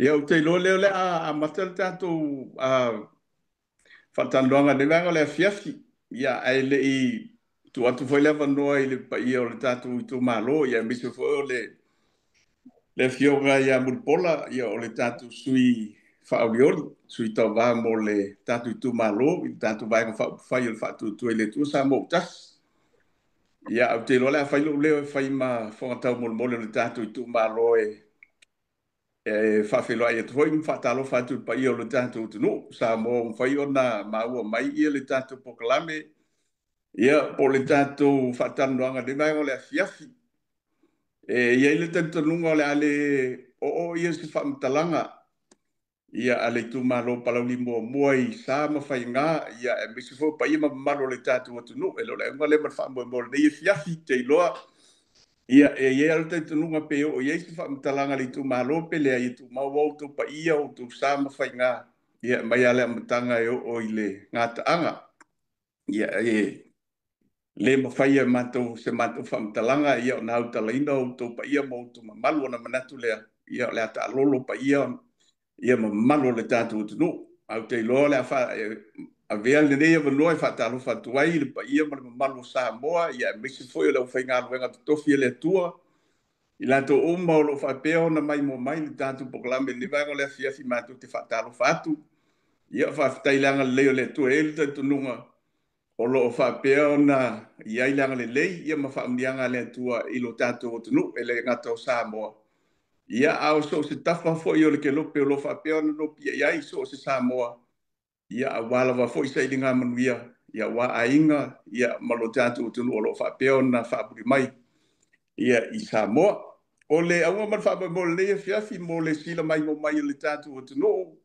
Ia, ou te iloa lea o le a amata le tatou faatalanoaga i lenei vaega o le afiafi. Ia, ae le i tuu atu foi le avanoa i le paia o le tatou itumalo, ia aemaise foi o le Afioga ia Mulipola, ia o le tatou sui faaolioli, sui tauva mo le tatou itumalo i le tatou Vaega Faaupufai o le Faatuatua i le Atua Samoa ua Tasi. Ia, ou te iloa o le a fai lou leo e fai ma fofoga taumolimoli o le tatou itumalo e faafeiloai atu foi ma faatalofa atu i le paia o le tatou atunuu Samoa ua mafai ona maua mai le tatou polokalame, ia po o le tatou faatalanoaga i lenei vaega o le afiafi. E i ai le talitonuga o le a le oo se faamatalaga ia a le itumalo o Palauli 1 i sa ma faiga, ia aemaise foi o paia ma mamalu o le tatou atunuu. E le o le auga lea ma le faamoemoe o lenei afiafi, te iloa. Ia, e i ai lava le talitonuga pe oo i ai se faamatalaga a le itumalo pe leai, e tumau outou paia, outou sa ma faiga, ia mai lava le amataga e oo i le gataaga. Ia, e le mafai e matou se matou faamatalaga ia ona autalaina outou paia ma outou mamalu, ona manatu lea, ia o le a taalolo paia ia mamalu o le tatou atunuu. Ae ou te iloa o le a avea lenei avanoa e faatalofa atu ai i le paia ma le mamalu o Samoa, ia aemaise foi o le aufaigaluega totofi a le Atua, i latou uma o lo o faapea ona maimoa mai le tatou polokalame i lenei vaega o le afiafi, matou te faatalofa atu. Ia, faafetai i le agalelei o le Atua, e i ai le talitonuga o lo o faapea ona i ai le agalelei ia ma faamanuiaga a le Atua i lo tatou atunuu, e le gata o Samoa, ia a o so o se tafa foi o le kelope o lo o faapea ona nopiai ai so o se Samoa, ia aua lava foi sailiga manuia, ia aua aiga, ia ma lo tatou atunuu o lo o faapea ona faamuli mai ia i Samoa. O le auga ma le faamoemoe o lenei afiafi mo le sila maimoa mai o le tatou atunuu,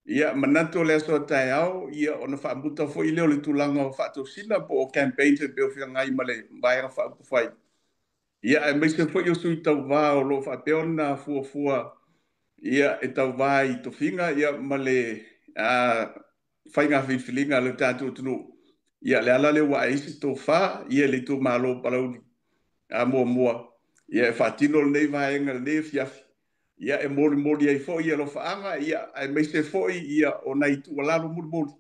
ia manatu o le aso a taeao, ia ona faamuta foi lea o le tulaga o faatosina po o campaigns e pei o feagai ma le Vaega Faaupufai, ia aemaise foi o sui tauva o lo o faapea ona fuafua ia e tauva i tofiga ia ma le faiga filifiliga a le tatou atunuu. Ia le ala lea ua ae ai se tofa ia i le itumalo o Palauli 1, ia e faatino lenei vaega lenei afiafi, ia e molimoli ai foi alofaaga, ia aemaise foi ia o nai tuualalo mulimuli,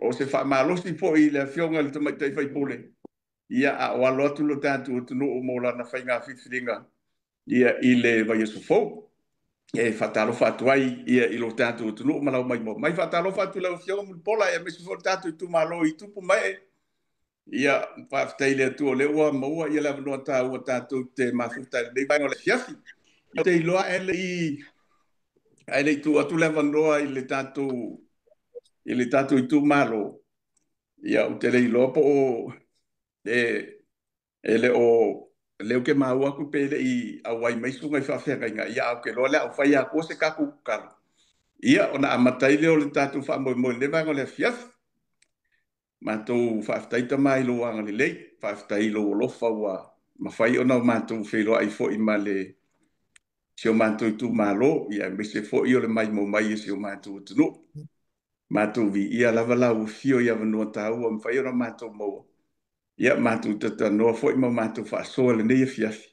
o se faamalosi foi i le Afioga i le Tamaitai Faipule, ia a o alo atu lo tatou atunuu mo lana faiga filifiliga ia i le vaiaso fou. E faatalofa atu ai ia i lo tatou atunuu ma lau maimoa mai. Faatalofa atu i lau Afioga Mulipola, aemaise foi o le tatou itumalo i tupu mae. Ia, faafetai i le Atua o lea ua maua ia le avanoa taua tatou te mafuta i lenei vaega o le afiafi. Ou te iloa ae le i tuu atu le avanoa i le tatou itumalo, ia ou te le iloa po o e le o lea ou te maua atu pe le i auai mai susuga i faafeagaiga, ia ae ou te iloa o le a ou fai atua se tatou tatalo, ia ona amata ai lea o le tatou faamoemoe i lenei vaega o le afiafi. Matou faafetai Tama i lou agalelei, faafetai i lou alofa ua mafai ona matou feiloai foi ma le si o matou itumalo, ia aemaise foi o le maimoa mai o si o matou atunuu. Matou viia lava lau afio i avanoa taua mafai ona matou maua, ia matou tatanoa foi ma matou faasoa i lenei afiafi,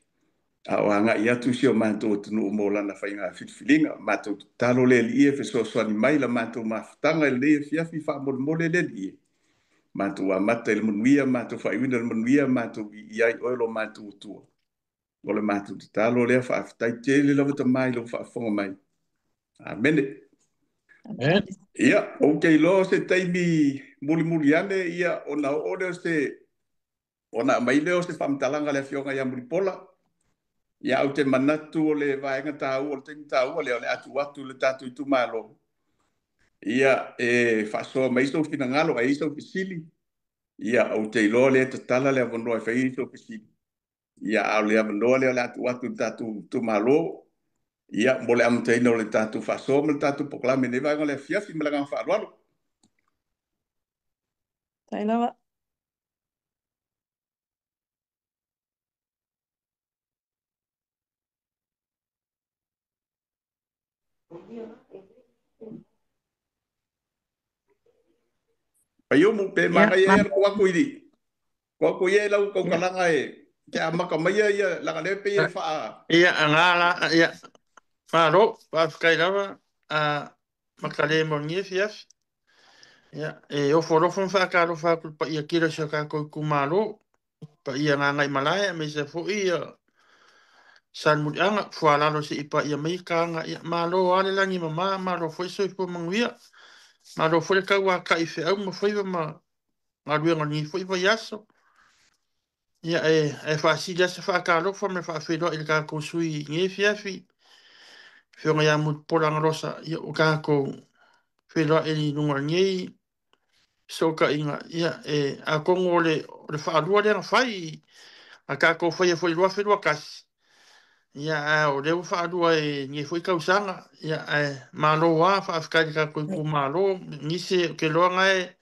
a o agai atu si o matou atunuu mo lana faiga filifiliga. Matou tatalo le Alii e fesoasoani mai la matou mafutaga i lenei afiafi, faamolemole le Alii. Matou amata i le manuia, matou faaiuina i le manuia, matou viia ai oe lo matou Atua. O le matou tatalo lea, faafetai tele lava Tama i lou faafofoga mai. Amene. Ia, ou te iloa se taimi mulimuli ane, ia ona oo lea o se, ona aumai lea o se faamatalaga a le Afioga ia Mulipola. Ia, ou te manatu o le vaega taua, o le taimi taua lea o le a tuu atu i le tatou itumalo, ia e faasoa mai sou finagalo, ai sou fesili. Ia, ou te iloa lea tatala le avanoa e fai sou fesili. Ia, a o le avanoa lea o le a tuu atu i le tatou itumalo, ia, mo le amataina o le tatou faasoa ma le tatou polokalame i lenei vaega o le afiafi, ma le agaga faaaloalo. Tai lava. Paiumu pe manaia ia ko atu i ko atu ia lau tautalaga e te amata mai ia laga le pe e faa Ia ngala ia. Malo, faafetai lava a Makalē mo lenei afiafi. Ia, e ofo alofa ma faatalofa atu i le paia tele o si o tatou itumalo, paia Gagaimalae aemaise foi ia Salemuliaga, Fualalo seia paia mai Taga. Ia, malo lava le lagi e mama, malo foi le soifua manuia, malo foi le tauatai i feau ma faiva ma galuega o lenei foi vaiaso. Ia, e faasili lava se faatalofa ma le faafeiloai i le tatou sui usufono i lenei afiafi, Afioga ia Mulipola Anarosa. Ia, ua tatou feiloai i luga o lenei fesootaiga. Ia, e atonu o le faalua lea na fai, na tatou faia foi i le 2021, ia, ae o lea ua faalua i lenei foi tausaga. Ia, ae malo lava, faafetai i le tatou itumalo. Nisi, ou te iloa na e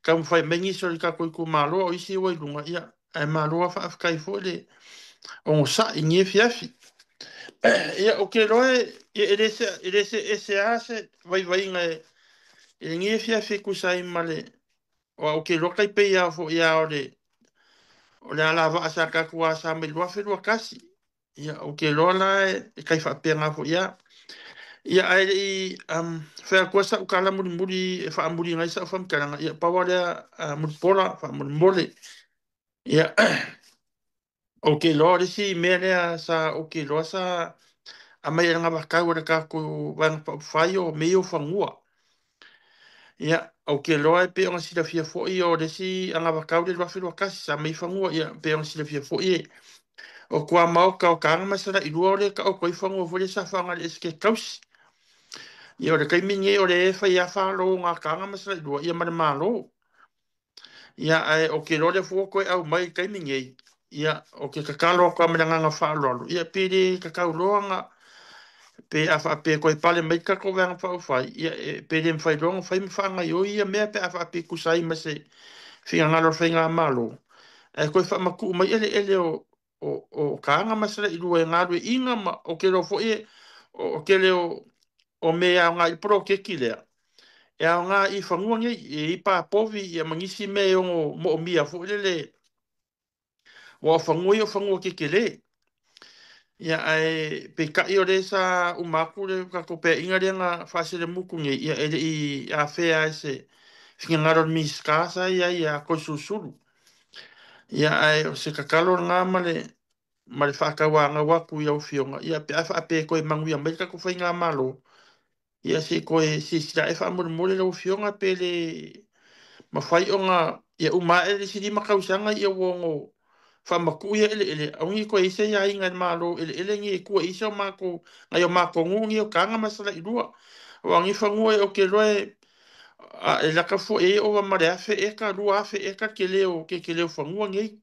taumafai mai nisi o le tatou itumalo, o isi ua i luga. Ia, ae malo lava, faafetai foi le onosai i lenei afiafi. Ia, ou te iloa e le se ese lava se vaivaiga i lenei afiafi e tusa ai ma le aua ou te iloa tai pei lava foi lava o le alavaa sa tatou asa mai le 2021. Ia, ou te iloa la e tai faapena foi lava. Ia, ae le i fai atua sau tala mulimuli e faamuliga ai sau faamatalaga, ia, pau lava lea, Mulipola, faamolemole. Ia, ou te iloa o le isi mea lea sa ou te iloa sa aumai e le anavatau a le tatou Vaega Faaupufai o mea ia o fanua. Ia, ou te iloa e pei ona silafia foi o le isi anavatau le 2021 sa aumai fanua. Ia, e pei ona silafia foi e o tuamaota o Taga ma Salailua o lea e taoto ai fanua foi lea sa faaaoga e le Esetete Tausi. Ia, o le taimi lenei o lea e fai lava falo o Taga ma Salailua ia ma le Malo. Ia, ae ou te iloa lea foi ua toe aumai i le taimi lenei. Ia, ou te tatalo atu lava ma le agaga faaaloalo, ia pe le tatau loa ona pe a faapea e toe pale mai le tatou Vaega Faaupufai, ia, pe le mafai loa ona fai ma faagaoioi ia mea pe a faapea e tusa ai ma se finagalo o le faigamalo, ae toe faamatuu mai eleele o Taga ma Salailua e galueaiina ma ou te iloa foi o tele o mea e aoga i le poloketi lea, e aoga i fanua nei, e i papovi ia ma nisi mea e ono moomia foi lele, aua o fanua ia o fanua tetele. Ia, ae peitai o lea sa uma atu le tatou paeaiga lea na faaselemutu nei, ia e le i afea e se finagalo o le Minisita sa i ai ia Toeolesulusulu. Ia, ae o se tatalo lena ma le faatauanau atu i lau Afioga, ia pe a faapea e toe manuia mai le tatou faigamalo, ia se i toe silasila ane faamolemole lau Afioga pe le mafai ona ia uma ae le isi 5 tausaga ia ua ono faamatuu ia eleele, aua ne i toe i ai se aiaiga i le Malo eleele nei e tua i ai se o matou, nai o matou nuu nei o Taga ma Salailua. Aua o nei fanua ou te iloa e lata fua i ai ova ma le 1,000 eka, 2,000 eka le tele o fanua nei.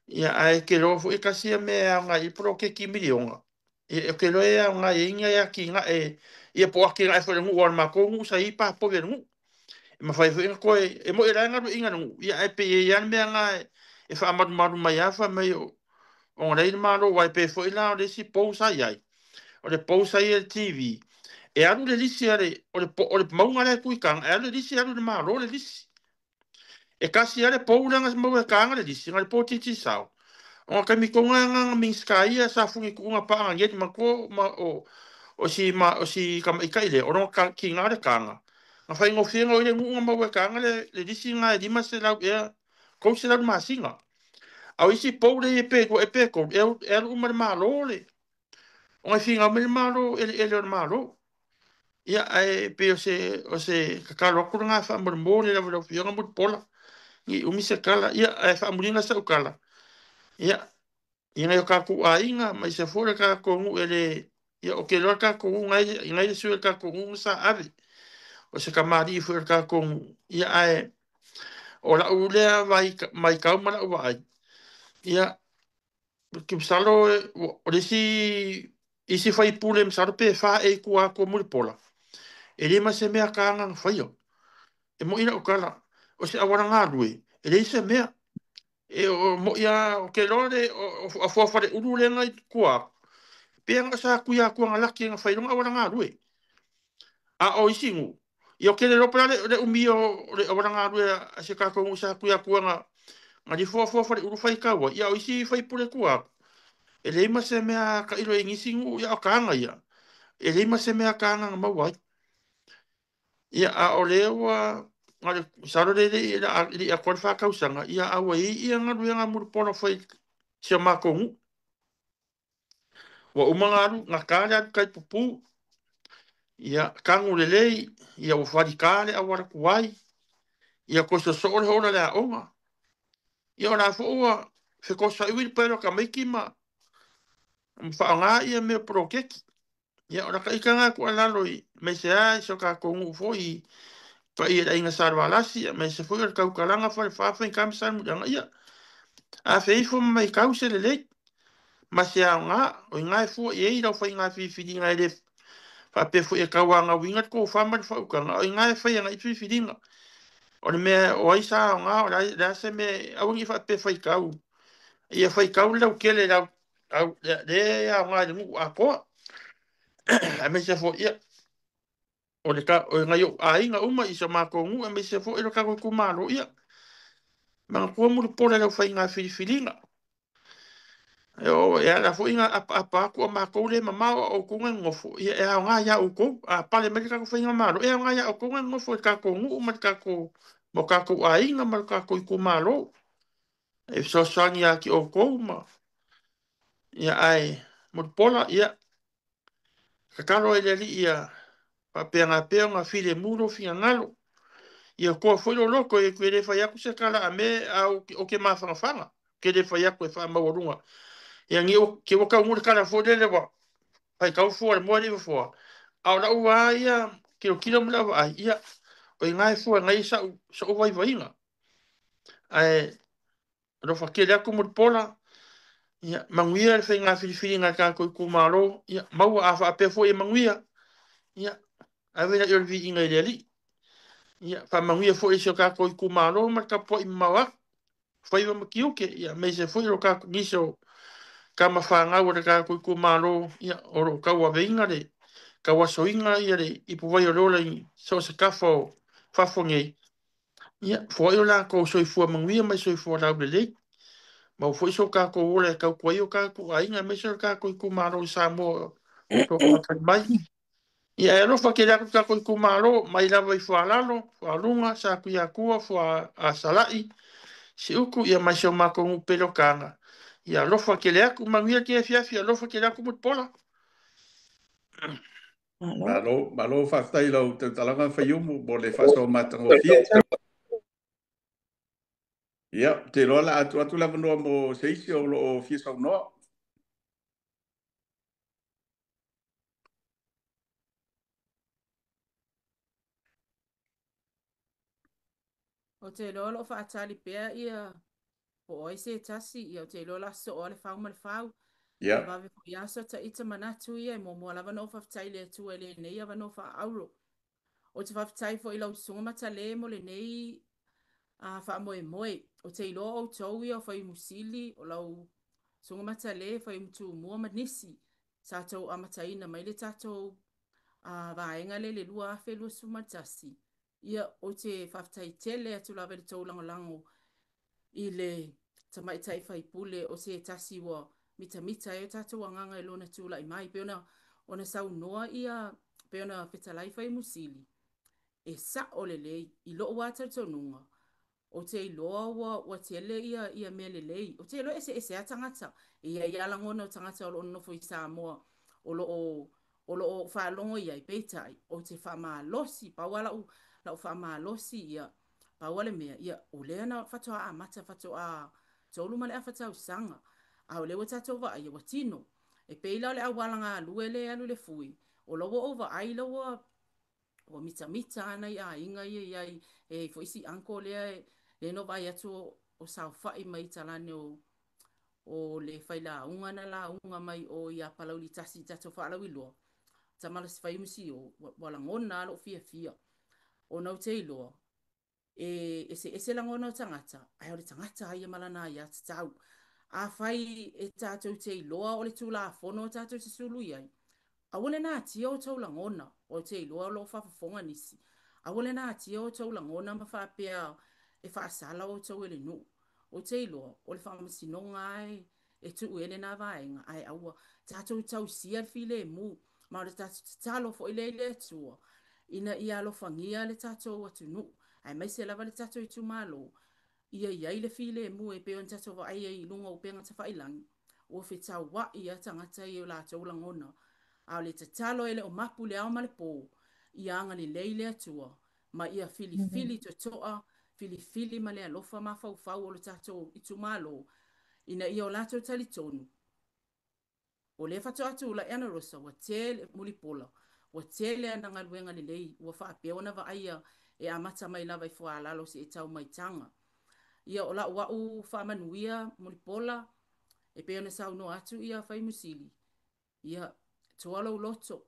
Ia, ae te iloa foi e tasi ia mea e aoga i ai poloketi miliona. Ia, ou te iloa e aoga i ai nai atinae, ia po o atinae foi a le nuu, aua o le matou nuu sa i ai papovi a le nuu. E mafai foi ona toe, e moni o la e galueaiina e le nuu, ia ae pei e i ai lava le mea lena e faamalumalu mai lava fai mai ona o la e i le Malo, aua e pei foi la o le isi pou sa i ai, o le pou sa i ai le TV, e alu le lisi a le, o le, o le mauga la e tu i Taga, e alu le lisi, alu i le Malo le lisi. E tasi lava le pou lea na maua e Taga le lisi, na o le pou Digicel. O taimi tonu lava na Minisita ia sa funi tuuga paaga nei matua ma o si ma o si tamaitai lea o lona tiga le Taga. Na faigofie na o i le nuu na maua e Taga le lisi na e 500 ea, 300 le masina. A o isi pou lea e pe 2 e pe 3, e alu uma le Malo le, ona e finau mai le Malo eleele o le Malo. Ia, ae pei o se tatalo atu lena faamolemole lava i lau Afioga Mulipola, ne i umi se tala, ia, ae faamuliga sau tala, ia, i nai o tatou aiga, ma ise foi le tatou nuu e le, ia, ou te iloa le tatou nuu na i le sui o le tatou nuu sa ave, o se tamalii foi o le tatou nuu, ia, ae o lau lea matau ma lau vaai, ia, masalo o le isi faipule, masalo pe fa e i tua atu o Mulipola, e le ma se mea ka na faia. E moi lau tala, o se awara ngā rue, e le se mea. E o moi a, o ke loa le, o afuafa le ulu le ngai kua, pe anga sa kui a kua ngā laki ngā whailonga awara ngā rue. A o isi ngu, i o ke le lopa le umi o le awara ngā rue a se kako ngu sa kui a kua ngā, ngā li fuafuafa le ulu whai kaua, ia o isi whaipule kua. E le ima se mea ka ilo e ngisi ngu, ia o ka anga ia. E leai ma se mea akāga na maua ai. Ia, a o lea ua masalo le le i atoa le 4 tausaga, ia, a ua i ai ia galuega a Mulipola fai i si o matou nuu. Ua uma ona alu, gata le alu tai pupu, ia, tanu lelei, ia ua falita le auala tuai, ia toe sosoo le hola le aoga. Ia o la foi ua fetosoai uilipaelo a tamaiti ma faaaoga ia mea o poloketi. Ia o lata ita lena tuualalo i aemaise lava i si o tatou nuu foi i paia i le aiga Salevalasi, aemaise foi o le tautalaga Falefa, Faigata ma Salemuliaga. Ia, afe ifo ma matau se lelei ma se aoga, o i ina e fua i ai lau faiga filifiliga e le faapea foi e tauagauina le tofa ma le faautaga, o i ina e fai agai filifiliga. O le mea o ai sa aoga, o le a se mea, aua ne i faapea faitau, ia faitau le lautele le e aoga i le nuu atoa. Aemaise foi, ia, o le o nai ou aiga uma i so matou nuu, aemaise foi o le tatou itumalo, ia, manatua Mulipola i lau faiga filifiliga. E ala foi na apaapa atu a matou le mamao a outou na nonofo, ia e aoga ia outou. A pale mai le tatou faigamalo, e aoga ia outou na nonofo i le tatou nuu ma le tatou, ma o tatou aiga ma le tatou itumalo. E fesoasoani ia te outou ma, ia ae Mulipola, ia, tatalo ai le Alii ia faapena pea ona filemu lou finagalo. Ia toa foi lou loto, e le fai atu se tala a me a o ke mafanafana, ke le fai atu e faamaualuga. Ia ni o ke ua taunuu le tala foi lele ua faitau fua le moa le fua. A o lau lava ia tilotilo ma lau vaai, ia, o i ina e fua agai sa'u vaivaiga. Ae alofa tele atu Mulipola, ia, manuia le faiga filifiliga a le tatou itumalo, ia, maua a faapea foi e manuia, ia, ave lea o le viiga i le Alii. Ia, faamanuia foi i si o tatou itumalo ma le tapuai mamao atu, faiva ma tiute, ia, aemaise foi o tatou nisi o tama fanau o le tatou itumalo, ia, o lo o tauaveina le tauasoina ia le ipuvai o le ola i so o se tafa o fafo nei. Ia, foai o latou soifua manuia ma soifua laulelei. Maua foi so tatou ola e tautua ai o tatou aiga, aemaise o le tatou itumalo i Samoa o lo o faatali mai. Ia, e alofa tele atu le tatou itumalo, mai lava i Fualalo, Fualuga, Satuiatua, Fuasalai, Siuku, ia mai si o matou nuu pele o Taga. Ia alofa tele atu, manuia ke afiafi, alofa tele atu Mulipola. Malo, malo faafetai i lau tautalaga Faiumu mo le faasoa matagofie. Ia, ou te iloa o le a tuu atu le avanoa mo se isi o lo o fia saunoa. Ou te iloa o lo o faatali pea ia po o ai se tasi, ia ou te iloa o le a sosoo lava le fau ma le fau. Ia. E vave foi lava so ita manatu ia e muamua lava ona ou faafetai i le Atua i lenei avanoa faaauro. Ou te faafetai foi i lau Susuga Matalē mo lenei faamoemoe. Ou te iloa outou ia o Faiumusili, o lau Susuga Matalē, Faiumutumua ma nisi sa tou amataina mai le tatou vaega lea i le 2021. Ia, ou te faafetai tele atu lava i le tou lagolago i le tamaitai faipule o se tasi ua mitamita ai o tatou agaga i lona tulai mai. Pei ona saunoa ia, pei ona fetalai Faiumusili, e sa'o lelei i lo'u lava talitonuga. Ou te iloa ua tele ia mea lelei. Ou te iloa e eseese lava tagata. E i ai lava lagona o tagata o lo o nonofo i Samoa o lo o faalogo i ai, peitai, ou te faamalosi, pau lava lau faamalosi ia, pau lava le mea, ia, o lea na faatoa amata faatoa 3.5 tausaga, a o lea ua tatou vaaia ua tino. E pei la o le auala galue lea e alu i le fui, o la ua ou vaai la ua mitamita lava nai aiga ia i ai. E i ai foi si uncle lea na ou vaai atu o saofai mai i talane o le failauga na lauga mai o ia Palauli 1 i tatou faalauiloa. Tama la Faiumu o ua lagona lava lou fiafia ona ou te iloa e eseese lagona o tagata, ae o le tagata ia ma lana aiatatau. Afai e tatou te iloa o le Tulafono o tatou susulu i ai, aua le natia outou lagona. Ou te iloa o lo o faafofoga nisi. Aua le natia outou lagona ma faapea e faasala outou e le nuu. Ou te iloa o le faamasinoga lava e tuu i ai lena vaega, ae aua tatou tausia le filemu. Ma o le tatou tatalo foi lea i le Atua ina ia alofagia le tatou atunuu aemaise lava le tatou itumalo ia i ai le filemu e pei ona tatou vaai ai i luga o upega tafailagi, ua fetauai lava tagata ia i o latou lagona. A o le tatalo e le o mapu le ao ma le po, ia agalelei le Atua ma ia filifili totoa, filifili ma le alofa mafaufau o le tatou itumalo ina ia o latou talitonu O lea faatoa tulai Ana Rosa ua tele Mulipola, ua tele ana galuega lelei ua faapea ona vaaia e amata mai lava i Foalalo seia tau mai Taga. Ia o lau au faamanuia Mulipola e pei ona saunoa atu ia Faimusili, ia toa lou loto,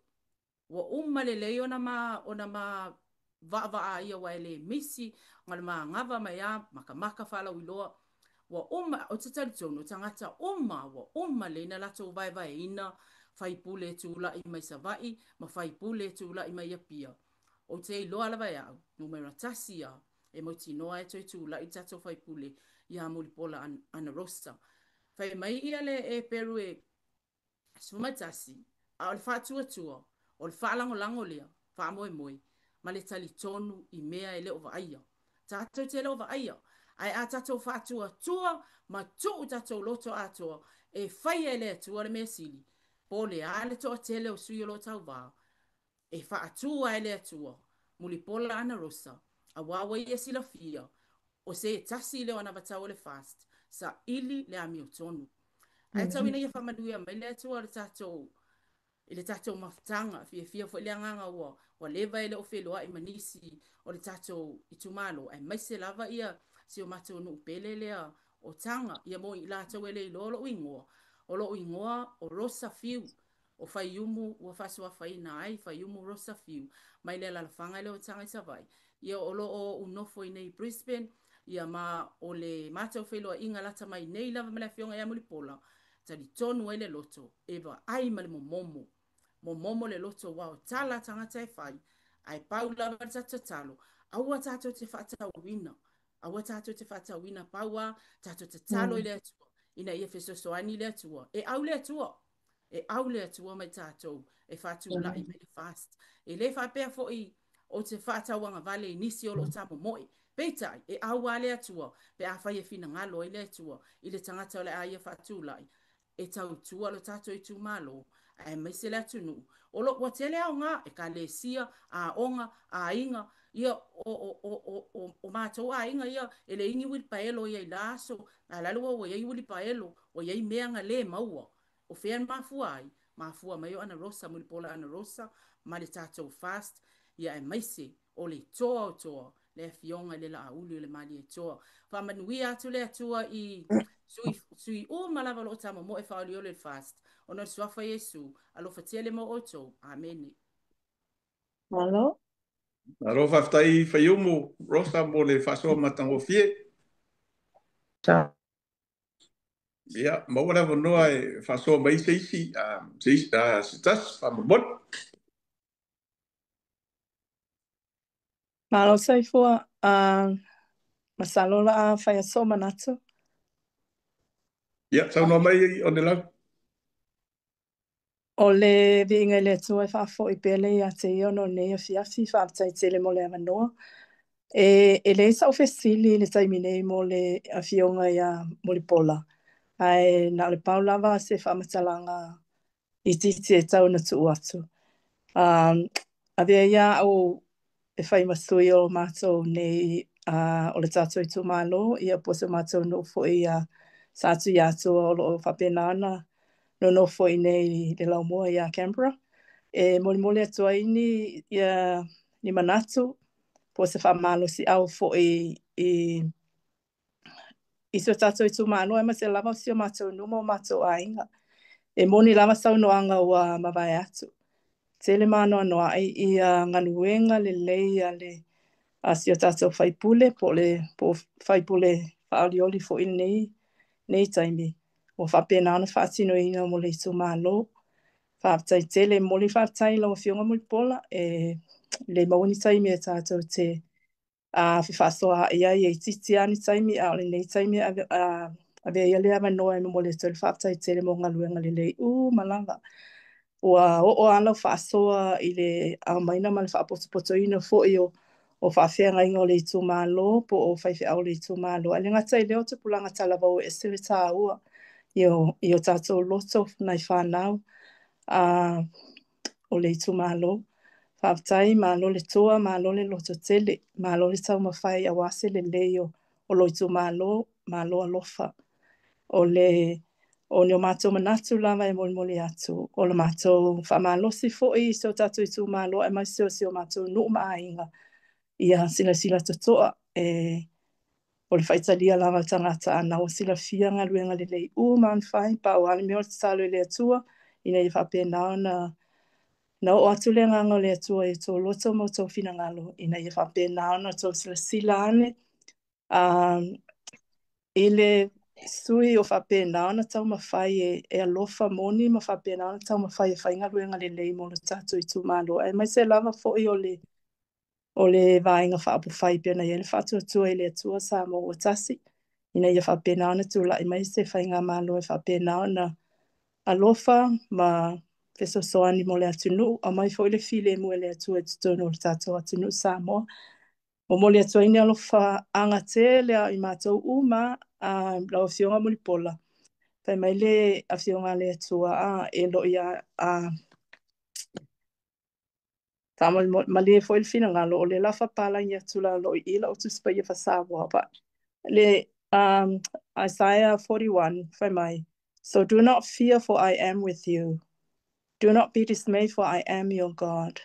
Ua uma lelei ona ma ona ma vaavaaia aua e le misi ma le magava mai a makamaka faalauiloa. Ua uma, ou te talitonu o tagata uma ua uma lelei ona latou vaevaeina faipule e tulai mai Savaii ma faipule e tulai mai Apia. Ou te iloa lava e au, numera tasi a e mautinoa e toe tulai le tatou faipule ia Mulipola Anarosa. Fai mai ia le Eperu e 11, a o le faatuatua, o le faalagolago lea, faamoemoe, ma le talitonu i mea e le o vaaia. Tatou te le o vaaia, ae a tatou faatuatua ma tuu tatou loto atoa e faia e le Atua le mea sili, po o le a le toatele o sui o lo o tauva, e faatu lava e le Atua, Mulipola Anarosa, aua ua ia silafia, o se tasi lea o anavatau a le FAST, saili le amiotonu. Ae tau ina ia faamanuia mai le Atua le tatou i le tatou mafutaga. Fiafia foi le agaga ua ua leva e le o feiloai ma nisi o le tatou itumalo, aemaise lava ia si o matou nuu pele lea o Taga. Ia mo i latou e le iloa lou igoa, o lou igoa o Rosa Fiu. O Faiumu ua faasuafaina ai Faiumu Rosa Fiu mai le alalafaga lea o Taga i Savaii. Ia o lo o ou nofo i nei i Brisbane, ia ma o le matou feiloaiga lata mai nei lava ma le afioga ia Mulipola, talitonu ai le loto e vaai ma le momomo. Momomo le loto aua o tala a tagata e fai, ae pau lava le tatou tatalo, aua tatou te faatauina, aua tatou te faatauina, pau lava tatou tatalo i le Atua ina ia fesoasoani le Atua. E au le Atua, e au le Atua ma i tatou e faatulai mai le FAST. E le faapea foi ou te faatauagavale i nisi o lo o tamomoe. Peitai, e au lava le Atua pe afai e finagalo ai le Atua i le tagata o le a ia faatulai e tautua lo tatou itumalo aemaise le atunuu. O lo ua tele aoga, ekalesia, aoga, aiga, ia o, o, o, o, o, o matou aiga ia e leai ni uilipaelo ia i la aso, a o la le ua i ai uilipaelo, ua i ai mea na le maua. O fea e mafua ai? Mafua mai o Anarosa, Mulipola Anarosa ma le tatou FAST, ia aemaise o le toa o toa, le Afioga i le Laauli o le Malietoa. Faamanuia atu le Atua i sui, sui uma lava o lo o tamomoe faaolioli le FAST, ona o le suafa Iesu, alofa tele mo outou. Amene. Malo. Malo faafetai Faiumu Rosa mo le faasoa matagofie. Ciao. Ia, maua le avanoa e faasoa mai se isi, se isi, se tasi, faamolemole. Malo soifua. Masalo o le a fai atu sou manatu. Ia, saunoa mai Onelau. O le viiga i le Atua e faafoi pea le ia te ia ona o lenei afiafi. Faafetai tele mo le avanoa. E, e leai sa'u fesili i le taimi nei mo le afioga ia Mulipola, ae na o le pau lava se faamatalaga itiiti e tau ona tuu atu. Avea ia au e fai ma sui o matou nei o le tatou itumalo, ia po o si o matou nuu foi ia Satuiatua o lo o faapena ona nonofo i inei i le laumua ia Canberra. E molimoli atu ai ni, ia, ni manatu po o se faamalosiau foi i i si o tatou itumalo aemaise lava o si o matou nuu ma o matou aiga. E moni lava saunoaga ua mavae atu. Tele ma anoanoai ia galuega lelei a le a si o tatou faipule po o le po o faipule faaolioli foi i lenei nei taimi ua faapena ona faatinoina mo le itumalo. Faafetai tele, e momoli le faafetai i lau Afioga Mulipola, e le maua ni taimi e tatou te fefaasoaai ai, e itiiti lava ni taimi, a o lenei taimi e avea ia le avanoa e momoli atu ai le faafetai tele mo galuega lelei uma lava. Ua oo lava lau faasoa i le aumaiga ma le faapotopotoina foi o faafeagaiga o le itumalo po o faifeau o le itumalo. Ae le gata i lea o tupulaga talavou e ese le taua i o tatou loto nai fanau o le itumalo. Faafetai, malo le toa, malo le lototele, malo le taumafai aua se lelei o lou itumalo, malo alofa. O le o ni o matou manatu lava e molimoli atu, o le matou faamalosi foi i si o tatou itumalo aemaise o si o matou nuu ma aiga, ia silasila totoa e o le faitalia lava o tagata ana ua silafia galuega lelei uma ona fai, pau lava le mea o le tatalo i le Atua ina ia faapena ona na oo atu le agaga o le Atua i outou loto ma outou finagalo ina ia faapena ona outou silasila ane i le sui o faapena ona taumafai e alofa moni ma faapena ona taumafai e fai galuega lelei mo le tatou itumalo, aemaise lava foi o le Vaega Faaupufai pei ona i ai le faatuatua i le Atua Samoa ua tasi, ina ia faapena ona tulai mai se faigamalo e faapena ona alofa ma fesoasoani mo le atunuu, aumai foi le filemu e le Atua i totonu o le tatou atunuu Samoa. Momoli atu ai ni alofaaga tele ia i matou uma, lau Afioga Mulipola, fai mai le Afioga a le Atua, e lo ia faamalie foi le finagalo, o le lafa palagi atu la lo i lau Tusi Paia faa-Samoa. But le Isaiah 41, fai mai, "So do not fear, for I am with you. Do not be dismayed, for I am your God.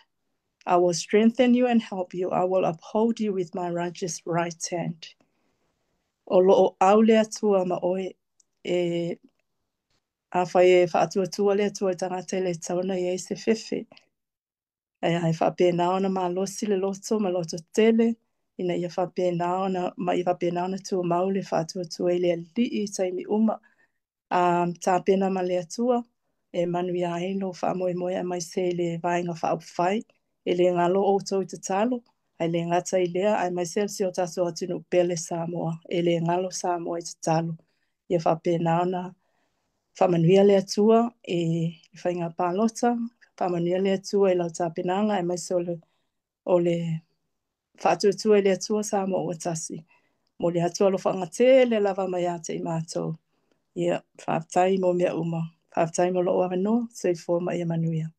I will strengthen you and help you. I will uphold you with my righteous right hand." O lo o au le Atua ma oe e afai e faatuatua le Atua i tagata e le tatau ona i ai se fefe. Ae faapena ona malosi le loto ma loto tele ina ia faapena ona ma ia faapena ona tumau le faatuatua i le Alii i taimi uma. Tapena ma le Atua e manuia ai lou faamoemoe aemaise i le Vaega Faaupufai. E le galo outou i tatalo, ae le gata i lea, aemaise si o tatou atunuu pele Samoa. E le galo Samoa i tatalo. Ia faapena ona faamanuia le Atua i le faiga palota, faamanuia le Atua i lau tapenaga, aemaise o le faatuatua i le Atua Samoa ua tasi. Momoli atu alofaga tele lava mai ia te i matou. Ia, faafetai mo mea uma. Faafetai mo lou avanoa. Soifua ma ia manuia.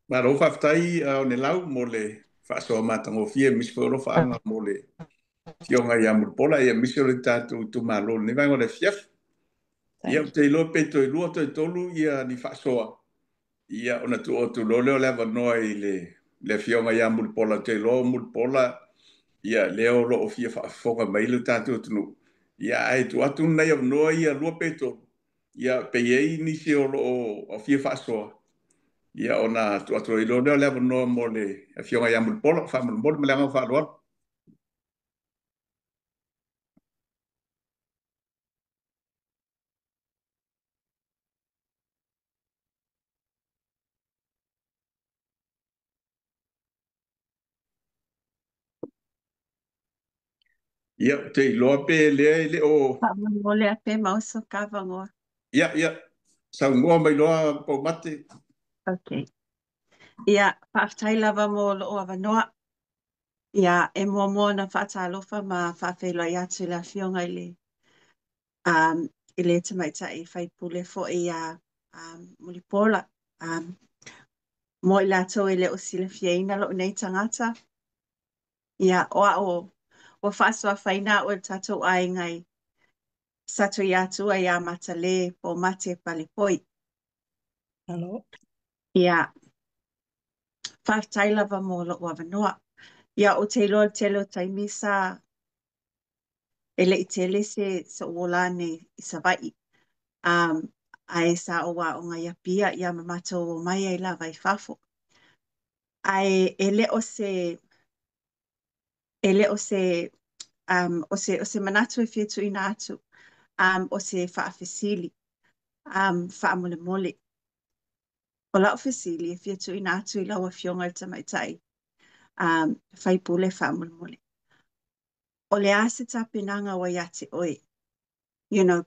Malo faafetai Onelau mo le faasoa matagofie aemaise foi o alofaaga mo le Afioga ia Mulipola aemaise o le tatou itumalo i lenei vaega o le afiafi. Ia, ou te iloa pe toe lua toe tolu ia ni faasoa, ia ona tuu atu loa lea o le avanoa i le Afioga ia Mulipola. Ou te iloa o Mulipola, ia lea o lo o fia faafofoga mai le tatou atunuu. Ia, ae tuu atu nai avanoa ia lua pe tolu, ia pe i ai nisi o lo o fia faasoa, ia ona tuu atu ai loa lea o le avanoa mo le Afioga ia Mulipola. Faamolemole ma le agaga faaaloalo. Ia, ou te iloa pe lea e le o. Faamolemole a pe maua so ka avanoa. Ia, saunoa mai loa Paumate. Ok. Ia, faafetai lava mo lou avanoa. Ia, e muamua ona faatalofa ma faafeiloai atu i le Afioga i le tamaitai faipule foi ia Mulipola. Mo i latou e le o silafiaina lou nei tagata, ia, o a'u ua faasuafaina a'u e le tatou aiga i Satuiatua ia Matalē Paumate Palepoi. Alo. Ia, faafetai lava mo lou avanoa. Ia, ou te iloa le tele o taimi sa e le'i tele se so'u olā nei i Savaii. Ae sa ou aoga i Apia ia ma matou o mai ai lava i fafo. Ae e le o se e le o se o se manatu e fia tuuina atu o se faafesili faamolemole. O lau fesili e fia tuuina atu i lau Afioga i le tamaitai faipule faamolemole. O le a se tapenaga ua ia te oe,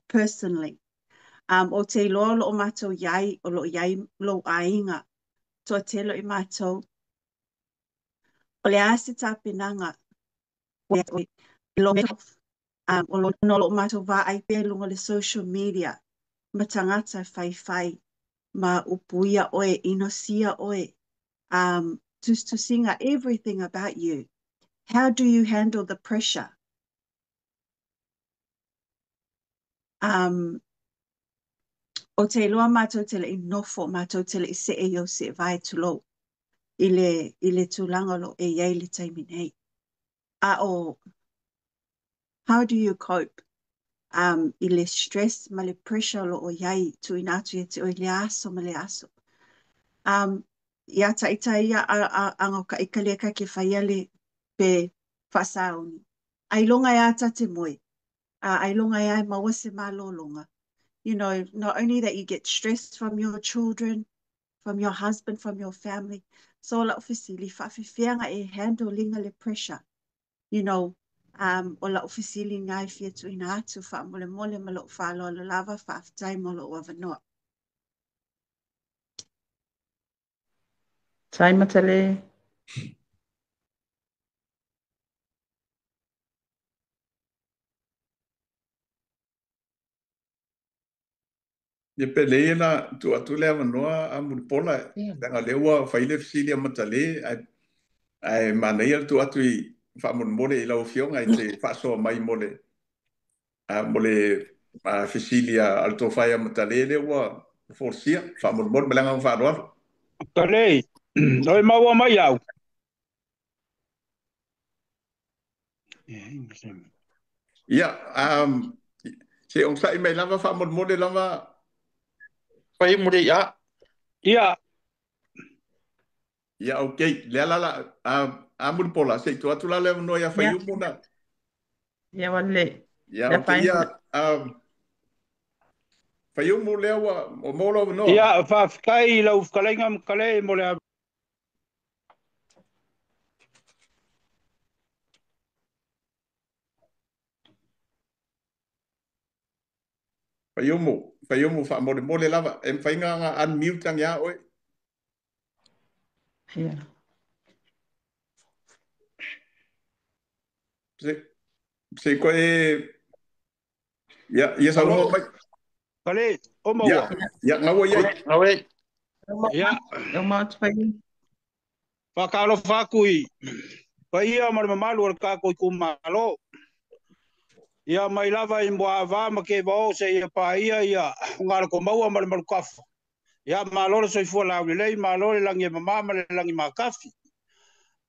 personally. O te iloa o loo matou iai, o loo iai lou aiga, toatele o i matou. O le a se tapenaga o loo matou vaai pea i luga o le social media ma tagata faifai ma upuia oe, inosia oe, tusitusiga, everything about you. How do you handle the pressure? O te iloa matou te lei nofo, matou te lei see i ou seevae tulou i le tulaga o loo e iai i le taimi nei. A o how do you cope i le stress ma le pressure o loo iai tuuina atu ia te oe i lea aso ma lea aso? Ia ita ia aga o ka lea ka ke faia le pe faasauni. Ailoga e a ta te moe. Ailoga e a e maua se malōlōga. Not only that you get stressed from your children, from your husband, from your family. So lau fesili, faafefea e handle ina le pressure. O lau fesili lena e fia tuuina atu faamolemole ma lou faaaloalo lava faafetai mo lou avanoa. Tai Matale. Ia pe lei na tuu atu le avanoa a Mulipola, leaga o lea ua fai le fesili a Matale, ae manaia le tuu atu i faamolemole i lau Afioga i te faasoa mai mo le fesili a le tofa ia Matale lea ua folasia faamolemole ma le agaga faaaloalo. Matale, o e maua mai au. Ia, se onosai mai lava faamolemole lava. Fai mo le ia. Ia. Ia, okay, lea la a Mulipola, se i tuu atu la le avanoa ia Faiumu na. Ia wale. Ia, okay, ia, Faiumu, lea ua o mo lau avanoa. Ia, faafetai i lau fetalaiga Matale mo le Faiumu, Faiumu, faamolemole lava, e mafai ona unmute ane a oe. Ia. Se koe ia ia saunoa mai. Kale, o maua. Ia, ia gaua iai. Gaua. Ia. E uma atu Faiumu. Faatalofa atu i paia ma le mamalu o le tatou itumalo. Ia mai lava i Muaava ma Kevao seia paia ia Galakomaua ma le Malutafa. Ia malo le soifua laulelei, malo le lagi e mama ma le lagi makafi.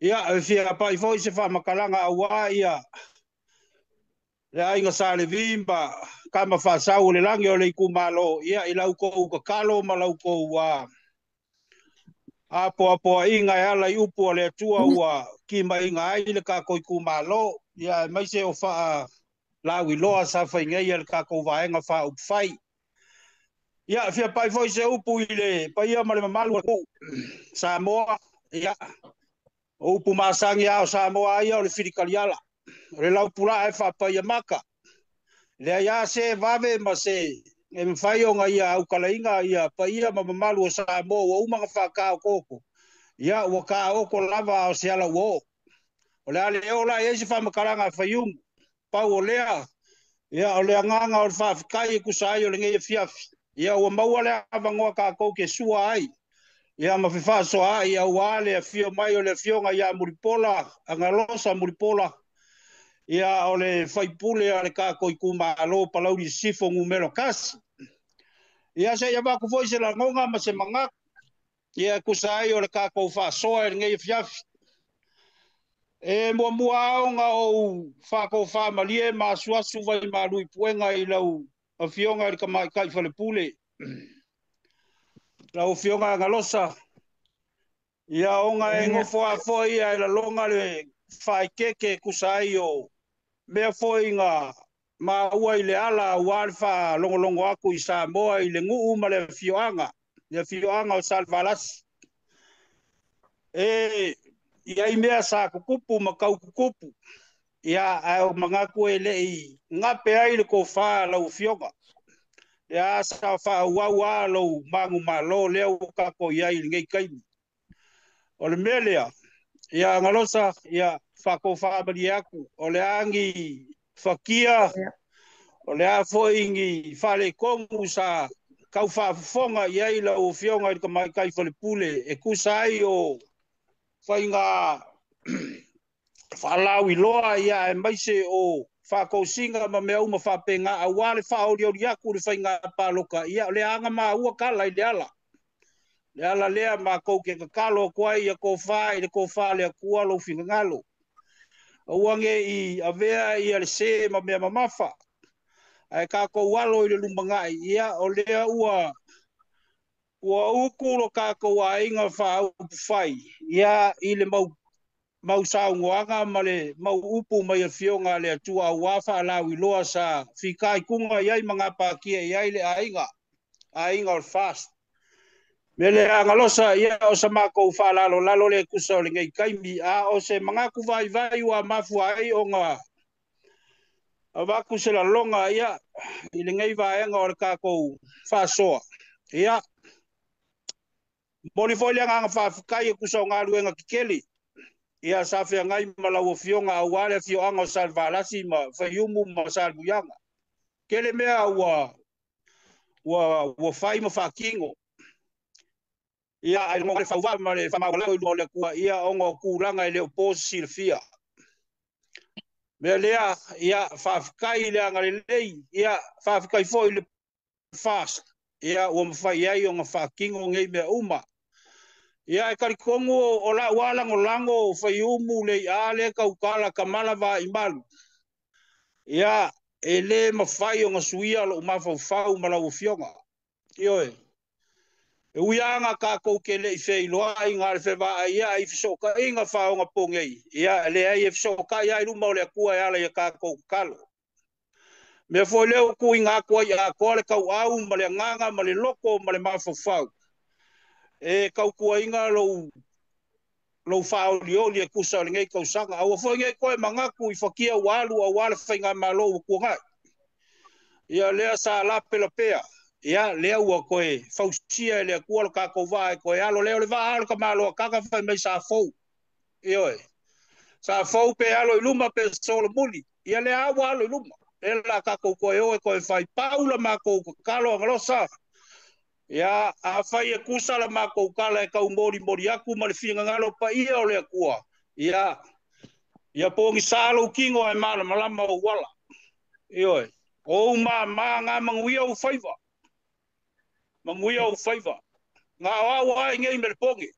Ia e fia pai foi se faamatalaga auā ia le aiga Sa Levi ma Kama Faasau o le lagi o le itumalo, ia i lau kou tatalo ma lau kou apoapoaiga e ala i upu a le Atua ua timaiga ai le tatou itumalo, ia aemaise o faalauiloa sa fai nei a le tatou Vaega Faaupufai. Ia fia pai foi se upu i le paia ma le mamalu o Samoa. Ia o upu masani a o Samoa ia o le filikaliala, o le laupulaa e faapaia maka. Leai a se vave ma se e mafai ona ia aukalaina ia paia ma mamalu o Samoa ua uma ona faataototo. Ia ua taoto lava a o se ala ua oo. O le a le oo la i ai se faamatalaga a Faiumu. Pau o lea, ia o le agaga o le faafetai e tusa ai o lenei afiafi. Ia ua maua le avanoa tatou ke sua ai. Ia ma fefaasoaai auā le afio mai o le afioga ia Mulipola, Agalosa Mulipola. Ia o le faipule a le tatou itumalo Palauli Sisifo numera 1. Ia se i avatu foi se lagona ma se manatu. Ia tusa ai o le tatou faasoa i lenei afiafi. E muamua ona ou faatofamalie ma asuasu vai malu i puega i lau afioga i le tamaitai falepule. Lau afioga Agalosa, ia ona e nofo a foi ia e lalona le faaeteete tusa ai o mea foi na maua i le ala auā le faalogologo atu i Samoa i le nuu ma le afioaga o Salevalasi. E i ai mea sa tutupu ma tau tutupu. Ia, ae o manatu e lei gape ai le tofā a lau afioga. Lea sa faaauau lava lou manumalo lea ua tatou i ai i lenei taimi. O le mea lea, ia Agalosa, ia faatofamalie atu, o le a ni fatia, o le a foi ni faaletonu sa tau faafofoga i ai lau Afioga i le Tamaitai Falepule e tusa ai o faiga faalauiloa, ia aemaise o faatosina ma mea uma faapena aua le faaolioli atu le faiga palota, ia o le aga maua tala i le ala. Le ala lea matou ke tatalo atu ai ia tofa i le tofa le Atua lou finagalo. Aua ne i avea ia le se ma mea mamafa, ae tatou alo i le lumanai, ia o lea ua uku lo tatou aiga faaupufai, ia i le mau saunoaga ma le mau upu mai afioga a le Atua aua faalauiloa sa fitaituga i ai ma gapatia i ai le aiga o le FAST. Me le agalosa, ia o sa makou faalalolalo le tusa o lenei taimi, a o se manatu vaivai ua mafua ai ona avatu se laloga, ia i lenei vaega o le tatou faasoa. Ia momoli foi le agaga faafetai e tusa o galuega tetele, ia sa feagai ma lau Afioga aua le afioaga o Salevalasi ma Faiumu ma Salemuliaga. Tele mea ua fai ma faatino, ia ai le fauvaa ma le faamaualalo i luma o le Atua, ia ona o tulaga e le o po se silafia. Mea lea, ia faafetai i le agalelei, ia faafetai foi i le FAST, ia ua mafai ai ona faatino nei mea uma. Ia e talitonu o lau lagolago Faiumu le ia le tautala kamala vaimalu. Ia e le mafai ona suia lou mafaufau ma lau Afioga. Ioe. E ui lava tatou ke le i feiloai ngā le fevaai ia i fesootaiga faaogapogei, ia e leai e fesootai ai luma o le Atua e ala ia tatou tatalo. Mea foi lea ua tuuina atu ai atoa le tauau ma le agaga ma le loko ma le mafaufau e tautuaina lou faaolioli e tusa o lenei tausaga. Aua foi nei toe manatu i fatia ua alu aua le faigamalo ua tuanai. Ia lea sa lapelapea, ia lea ua toe fausia e le Atua lo tatou vaa e toe alo lea o le vaa o le tamaloa kaka fai mai sa fou. Ioe. Sa fou pe alo i luma pe solomuli. Ia lea ua alo i luma. Lea la tatou toe o e toe fai paula matou tatalo agalosa. Ia afai e kusa la matou kala e tau molimoli atu ma le finagalo paia o le Atua. Ia pogisa lou kino ae malamalama ou ala. Ioe. O ou mamā ngā manuia ou faiva. Manuia ou faiva. Ngā o au ai nei me le poge.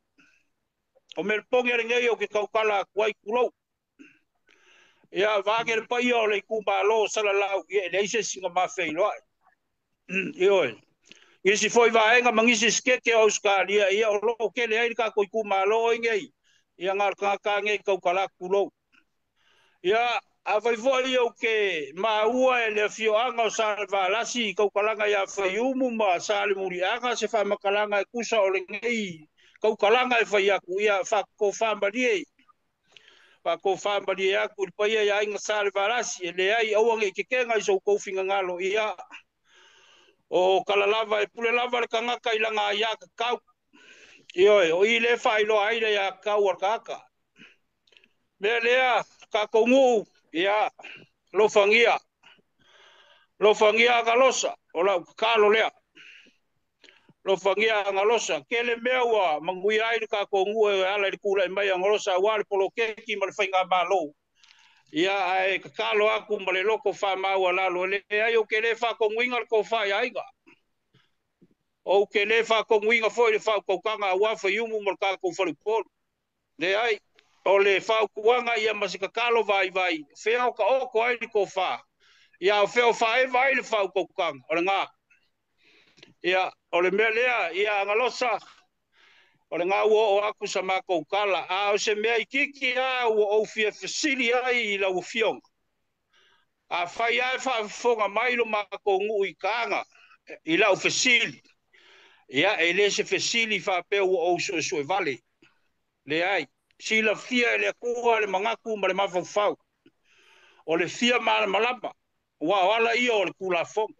O me le poge le nei o ke tautala atu ai kulou. Ia vage le paia o le itumalo salalau, ia e leai se isi na mafeiloai. Ioe. Nisi foi vaega ma nisi sekete o Australia, ia o loo kele ai le tatou itumalo oi nei. Ia ngā le tagata nei tautala kulou. Ia afai foi ou ke maua e le afioaga o Salevalasi i taukalaga ia Faiumu ma Salemuliaga se faamatalaga e tusa o lenei taukalaga e fai atu, ia faatofamalie. Faatofamalie atu i le paia ia aiga Salevalasi, e leai aua nei kekega i so outou finagalo, ia o kala lava e pule lava le tagata i laga aiā tatau. Ioe, o i le faailoa ai le ia tatau a le tagata. Mea lea, tatou nuu, ia lofagia. Lofagia agalosa, o lau tatalo lea. Lofagia agalosa, tele mea ua manuia ai le tatou nuu e ala i le tulai mai agalosa aua le poloketi ma le faigamalo. Ia ae tatalo atu ma le loko faamaualalo, e leai ou te le faatonuina le tofa i aiga. Ou te le faatonuina foi le faautautaga aua Faiumu ma le tatou faleupolu. Leai, o le fautuaga ia ma se tatalo vaivai, fea o taoto ai le tofa, ia o fea o faaeva ai le faautautaga, o lena. Ia, o le mea lea, ia agalosa, o lena ua oo atu sa matou tala, a o se mea itiiti lava ua ou fia fesili ai i lau Afioga. Afai lava e faafofoga mai lo matou nuu i taga i lau fesili, ia e le se fesili faapea ua ou suesue vale. Leai, silafia e le Atua le manatu ma le mafaufau. O le fia malamalama, ua o ala ia o le Tulafono.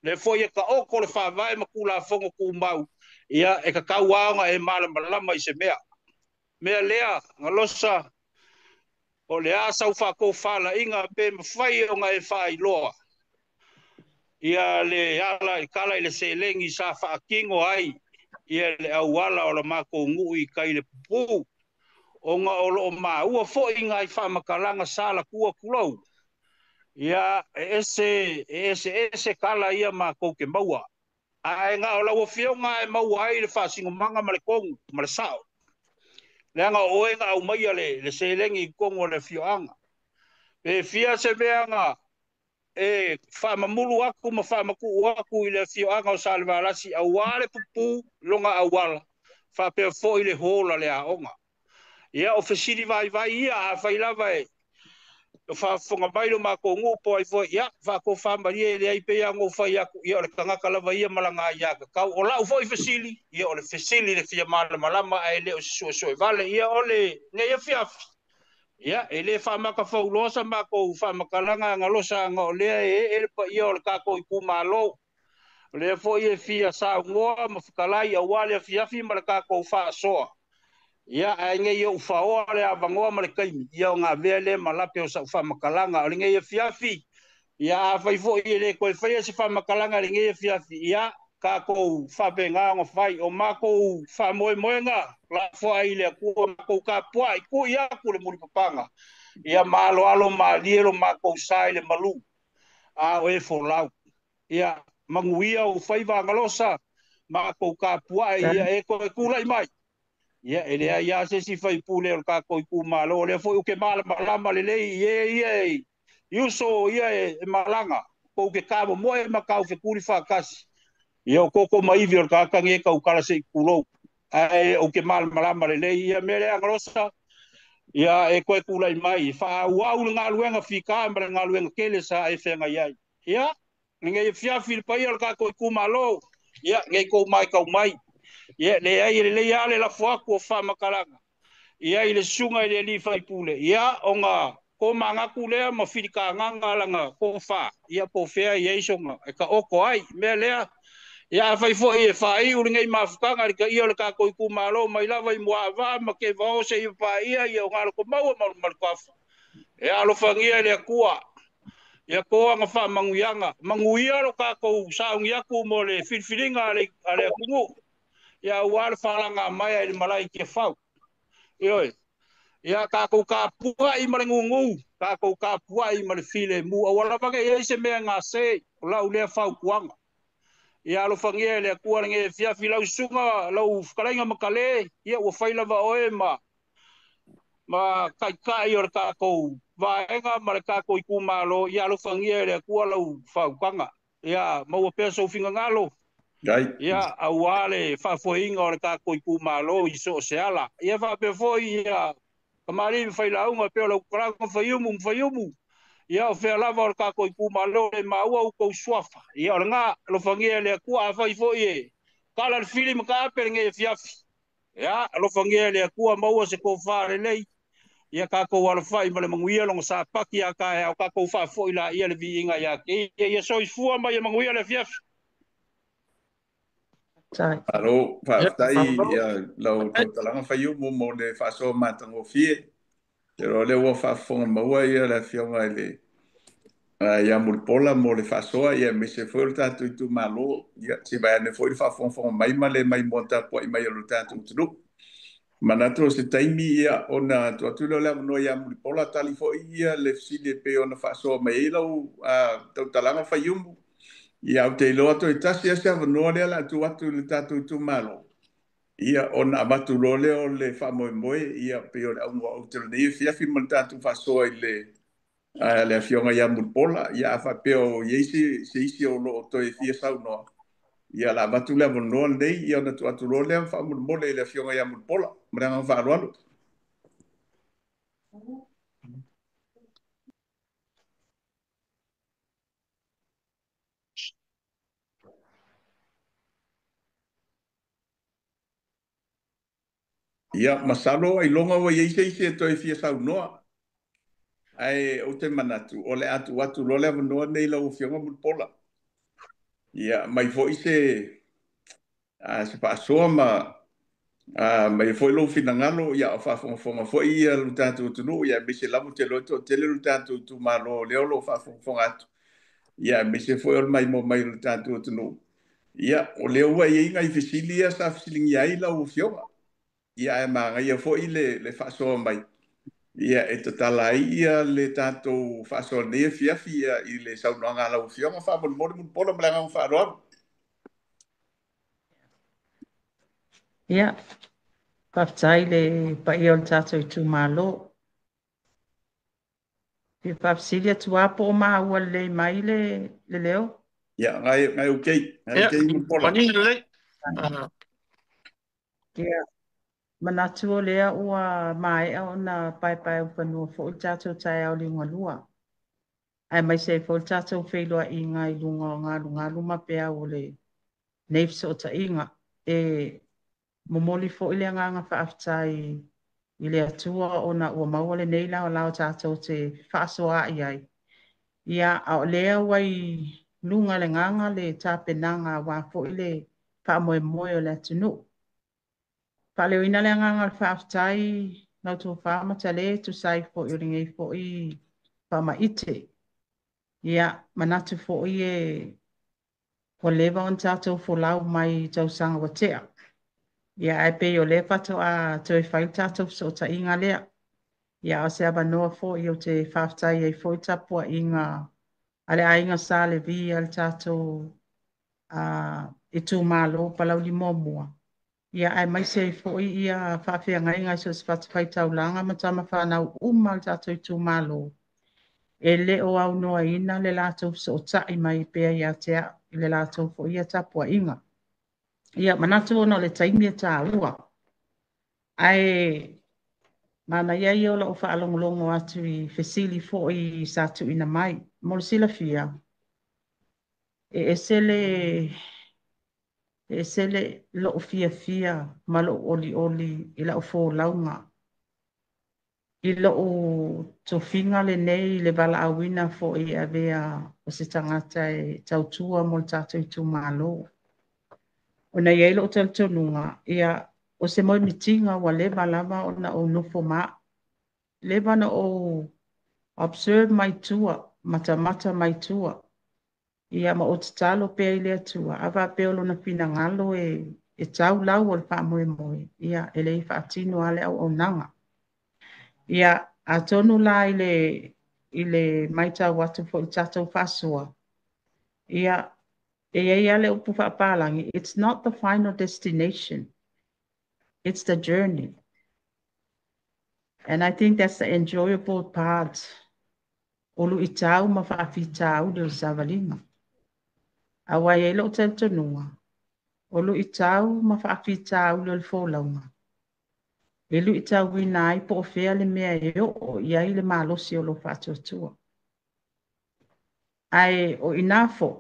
Le foi e ka oko le whāwae ma kula fongo ku mau. Ia e ka kauaonga e malamalama i se mea. Mea lea, ngalosa, o le asa u whakofala inga pe mwhai o ngā e whailoa. Ia le ala i kala i le selengi sa whaakingo ai. Ia le auala o la mako ngui kai le pupu. O ngā olo o maua fo i ngā i whamakalanga sa la kua kulou. Ia e ese kala ia mākou ke maua. Ae ngā o lau fionga e maua ai le whasingomanga ma le kongu, ma le sao. Leanga o oe ngā au maia le selengi i kongu o le fioanga. Pe fia se meanga e whamamulu aku ma whamaku aku i le fioanga o Salevalasi au le pupu longa auala. Whapea fo i le hola le aonga. Ia o fesili vai vai ia a whai lava e o whafonga mai lo mako ngupo ai foi ia whako whamaria le ai pe ngo whai aku ia o le kangaka lava ia malanga ia ka kau o lau foi fesili ia o le fesili le fia malamalama ai le o suo vale ia o le ngai fiafi ia e le whamaka faulosa mako whamakalanga ngalosa ngo lea e le pa ia o le kako i kumalo le foi e fia sa ngoa ma whakalai au wale fiafi ma le kako whaasoa. Ia ai ngai o whaoa le avangoa ma le kaimi. Ia o ngā vea le malape o sa whamakalanga. O le ngai e fiafi. Ia a whai fo i le koe whaia se whamakalanga le ngai e fiafi. Ia kākou whape ngā ngā whai. O mākou whamoe moenga. La fwa i le akua mākou ka pua i ku ia ku le muripapanga. Ia mālo alo mā lielo mākou sa i le malu. A o e folau. Ia manguia o whaiwa ngalosa. Mākou ka pua ia e koe kula i mai. Ia ele ai a se si fai pule o ka koi ku malo le foi o ke mala malama le lei ia ia yuso ia e malanga ko ke ka mo e makau fe kuri fa kasi ia o koko maivi o ka kange ka ukala se kulo ai o ke mala malama le lei ia mele anglosa ia e koe kula i mai fa uau le ngaluenga fika ma le ngaluenga kele sa e fenga ia ia ngai fia fil pa ia ka koi ku malo ia ngai ko mai kau mai. Ia le ai le le ale la fuaku o whamakalanga. Ia i le sunga i le li whaipule. Ia o ngā ko mangaku lea ma whirika nganga langa ko wha. Ia po whea i eisonga. E ka oko ai. Mea lea. Ia a whai fo i e whai uri ngai mafukanga le ka ia le ka koi ku malo mai lava i mua wā ma ke vaose i wha ia ia o ngā loko maua malu kafa. E alofangia i le akua. Ia koa ngā wha manguianga. Manguia lo ka kou saungi aku mo le filfilinga a le akungu. Ia ua le whalanga mai ai le malai ke whau. Ioi. Ia kākou ka pua i male ngungu. Kākou ka pua i male file mu. Awa lava ke ia se mea ngā se. O lau lea whau kuanga. Ia alofangia le akua nge fiafi lau sunga. Lau whakalainga makale. Ia ua whailava oe ma. Ma kaikai o le kākou vaenga ma le kākou i kumalo. Ia alofangia le akua lau whau kanga. Ia maua pea sau ngalo. Ia aua le whaafoinga o le kākou i kumalo i so se ala. Ia whaapea foi ia kamari me whailaunga peo lau karanga whaiumu mwhaiumu. Ia o whea lava o le kākou i kumalo le maua u kou suafa. Ia o le ngā alofangia le akua a whai foi e. Kala le fili maka ape le ngai fiafi. Ia alofangia le akua maua se kou whaare lei. Ia kākou alawhai ma le manguia longa sa paki a ka au kākou whaafoi la ia le viinga ia ke. Ia ia soifua ma ia manguia le fiafi. Alo, whaatai ia lau tautalanga whaiumu mo le whaasoa mātango fie. Te roa le ua whaafonga maua ia le fionga i le ia Mulipola mo le whaasoa ia me se foi o le tātou i tū malo. Ia se vai ane foi le whaafongafonga mai ma le mai mua tāpua i mai o le tātou tunu. Manatu o se taimi ia ona tuatu leo le amonoa ia Mulipola tali foi ia le fisili e pe ona whaasoa mai e lau tautalanga whaiumu. Ia au te iloa toi tasi ase avanoa lea la atu atu le tātou tū malo. Ia ona amatu loa lea o le whaamoemoe ia pe o le aunga au te lenei fiafi ma le tātou whaasoa i le afioga ia Mulipola. Ia a whaapea o ieisi se isi o loo toi fia saunoa. Ia la avatu le avanoa lenei ia ona atu loa lea whaamolemole i le afioga ia Mulipola. Ma le agaga faaaloalo. Ia, masalo ai longa wa iei se isi e toi fia saunoa. Ai o te manatu, o le atu atu lo le avanoa nei lau afioga Mulipola. Ia aumai foi se se faasoa ma aumai foi lou finagalo, ia o faafogafoga foi ia lo tatou atunuu, ia aemaise lava ou te iloa e toatele lo tatou itumalo o lea o lo o faafogafoga atu, ia aemaise foi o le maimoa mai o le tatou atunuu. Ia o lea ua i ai nai fesili ia sa fesiligia ai lau Afioga, ia ae manaia foi le faasoa mai, ia e tatala ai ia le tatou faasoa nei afiafi ia i le saunoaga a lau Afioga. Faamolemole Mulipola ma le agaga faaaloalo. Ia, faafetai i le paia o le tatou itumalo. Fia faafesili atu lava po o maua lelei mai le leo? Ia, ngai ngai okay, ngai Ia, okay Mulipola. manino lelei. Ia, manatu o lea ua maea ona paepaeulufanua foi le tatou taeao liugalua, aemaise ai foi le tatou feiloaiga i luga o galugalu ma peau o lenei fesootaiga. E momoli foi le agaga faafetai i le Atua ona ua maua lenei laolao tatou te fefaasoaai ai. Ia, a o lea ua i luga le gaga le tapenaga aua foi le faamoemoe o le atunuu. Faaleoina le agaga o le faafetai lau tofa Matalē e tusa ai foi o lenei foi faamaite. Ia, manatu foi e ua leva ona tatou folau mai i tausaga ua tea. Ia, ae pei o lea faatoa toe fai le tatou fesootaiga lea. Ia, a o se avanoa foi ou te faafetai ai foi i tapuaiga a le aiga Sa Levi a le tatou itumalo Palauli Muamua. Ia, aemaise ai foi ia faafeagaiga i so o se fatafaitaulaga ma tama fanau uma a le tatou itumalo e le o aunoaina le latou fesootai mai pea ia te au i le latou foi ia tapuaiga. Ia, manatu ona o le taimi e taua. Ae manaia ia o lau faalogologo atu i fesili foi sa tuuina mai. Mo le silafia, e ese le e ese le lou fiafia ma lou olioli i lau folauga i lou tofiga lenei i le valaauina foi e avea o se tagata e tautua mo le tatou itumalo. Ona e i ai lou talitonuga, ia, o se moemitiga ua leva lava ona ou nofo ma au, leva ona ou observe mai tua, matamata mai tua, ia ma ou tatalo pea i le Atua, a faapea o lona finagalo e tau lau o le faamoemoe, ia, e lei faatino lava le auaunaga. Ia, atonu la i le matau atu foi i le tatou faasoa, ia, e i ai lava le upu faapalagi, it's not the final destination, it's the journey. And I think that's the enjoyable part o luitau ma faafitauli o le savaliga. Aua e i ai lou talitonuga, o luitau ma faafitauli o le folauga, e luitauina ai po o fea le mea e oo i ai le malosi o lou faatuatua. Ae o ina foi,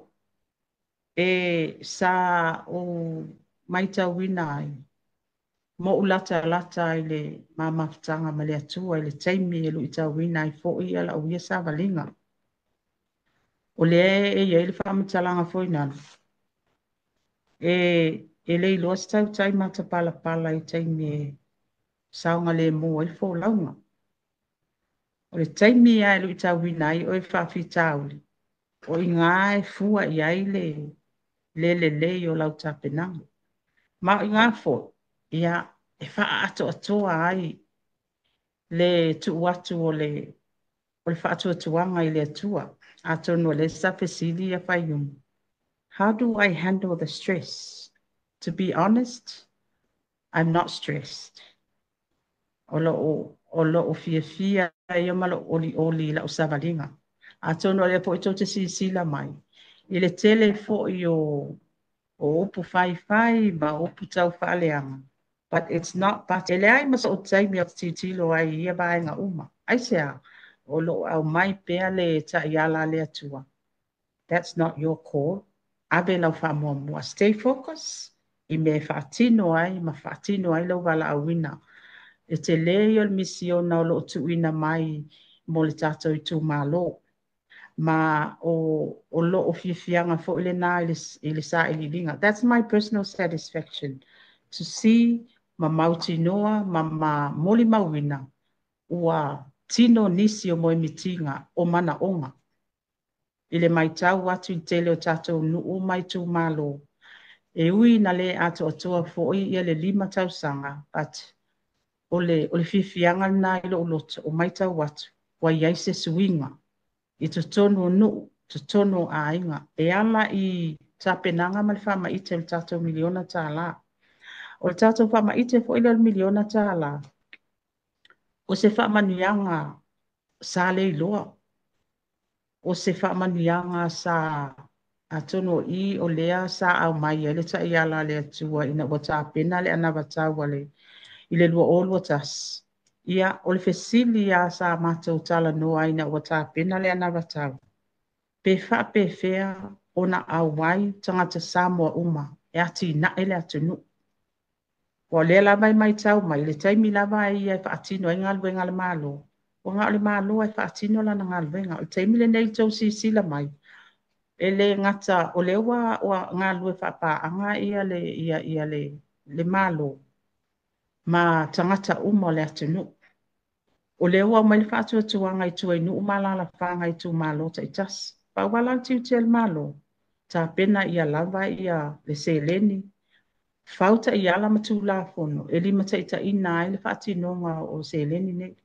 e sa ou matauina ai, ma ou latalata i le ma mafutaga ma le Atua i le taimi e luitauina ai foi lau ia savaliga. O lea e i ai le faamatalaga foi nalo, e le iloa se tautai matapalapala i taimi e saogalemu ai le folauga. O le taimi lava e luitauina ai oe faafitauli, o i gā e fua i ai le le lelei o lau tapenaga. Ma o i gā foi, ia, e faaatoatoa ai le tuu atu o le faatuatuaga i le Atua. Atonu o lea sa fesili ia Faiumu, how do I handle the stress? To be honest, I'm not stressed. O lou fiafia ia ma lou olioli i lau savaliga. Atonu o lea foi tou te silasila mai i le tele foi o upu faifai ma upu tau faaleaga. But it's not, but e leai ma sou taimi o tilotilo ai i ia vaega uma. Aisea? O loo aumai pea le taiala a le Atua. That's not your call. Ave lau faamuamua. Stay focus i mea e faatino ai ma faatino ai lau valaauina. E tele ia o le misiona o loo tuuina mai mo le tatou itumalo. Ma o, o lo'u fiafiaga foi lenā i le sailiiliga. That's my personal satisfaction to see ma mautinoa ma ma molimauina ua tino nisi o moemitiga o manaoga i le matau atu i le tele o tatou nuu ma itumalo, e ui ina le atoatoa foi ia le 5 tausaga, but o le fiafiaga lenā i lou loto o matau atu ua i ai se suiga i totonu o nuu, totonu o aiga, e ala i tapenaga ma le faamaite o le tatou miliona tālā. O le tatou faamaite foi lea o le miliona tālā, o se faamanuiaga sa le iloa, o se faamanuiaga sa atonu o i o lea sa aumai ai le taiala a le Atua ina ua tapena le anavatau a le i le 2021. Ia, o le fesili lava sa matou talanoa ina ua tapena le anavatau, pe faapefea ona auai tagata Samoa uma e atinae le atunuu. Ua o lea lava e matau mai, le taimi lava ia e faatino ai galuega a le Malo, ua na o le Malo e faatino lana galuega. O le taimi lenei i tou silasila mai, e le gata o lea ua galulue faapaaga ia le Malo ma tagata uma o le atunuu. O lea ua aumai le faatuatuaga i tua i nuu ma alaalafaga i itumalo taitasi. Pau lava la le tiute o le Malo, tapena ia lava ia le seleni, fau taiala ma tulafono e limataitaiina ai le faatinoga o seleni nei.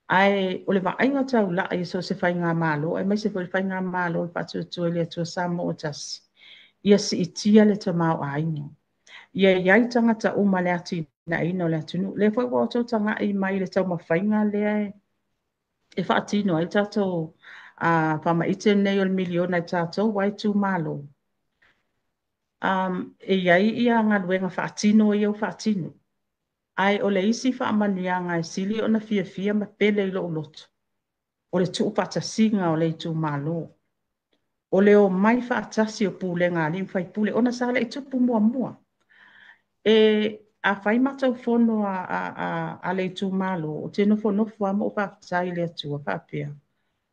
Ae o le vaaiga taulai i so o se faigamalo, aemaise foi le faigamalo o le Faatuatua i le Atua Samoa ua Tasi, ia siitia le tamaoaiga. Ia i ai tagata uma le atinaeina o le atunuu. Lea foi ua outou tagai mai i le taumafaiga lea e faatino ai tatou faamaite nei o le miliona i tatou ai itumalo. E i ai ia galuega faatino ia ua faatino. Ae o le isi faamanuiaga e sili ona fiafia ma pele i lou loto, o le tuufaatasiga o le itumalo. O le omai faatasi o pulega a alii ma faipule, ona sa le i tupu muamua. E a fai matou fono a le itumalo, ou te nofonofo lava ma ou faafetai i le Atua faapea,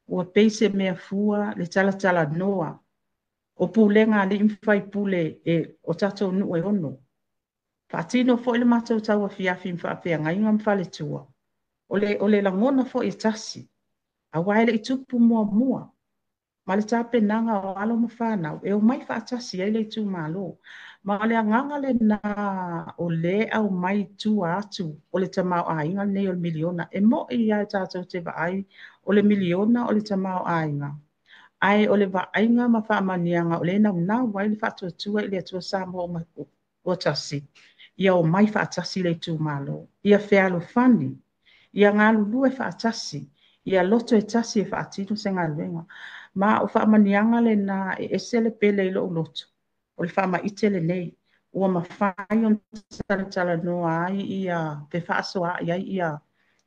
ua pei se mea fua le talatalanoa o pulega a alii ma faipule e, o tatou nuu e 6. Faatino foi le matou tauafiafi ma faafeagaiga ma faletua. O le lagona foi e tasi, aua e le i tupu muamua ma le tapenaga o alo ma fanau e omai faatasi ai le itumalo. Ma o le agaga lenā o lea e aumai tua atu o le tamaoaiga lenei o le miliona. E moni lava tatou te vaai o le miliona o le tamaoaiga, ae o le vaaiga ma faamanuiaga o lea e naunau ai le Faatuatua i le Atua Samoa ua Tasi, ia omai faatasi le itumalo, ia fealofani, ia galulue faatasi, ia loto e tasi e faatino se galuega. Ma o faamanuiaga lenā e ese le pele i lou loto, o le faamaite lenei ua mafai ona talatalanoa ai ia fefaasoaai ai ia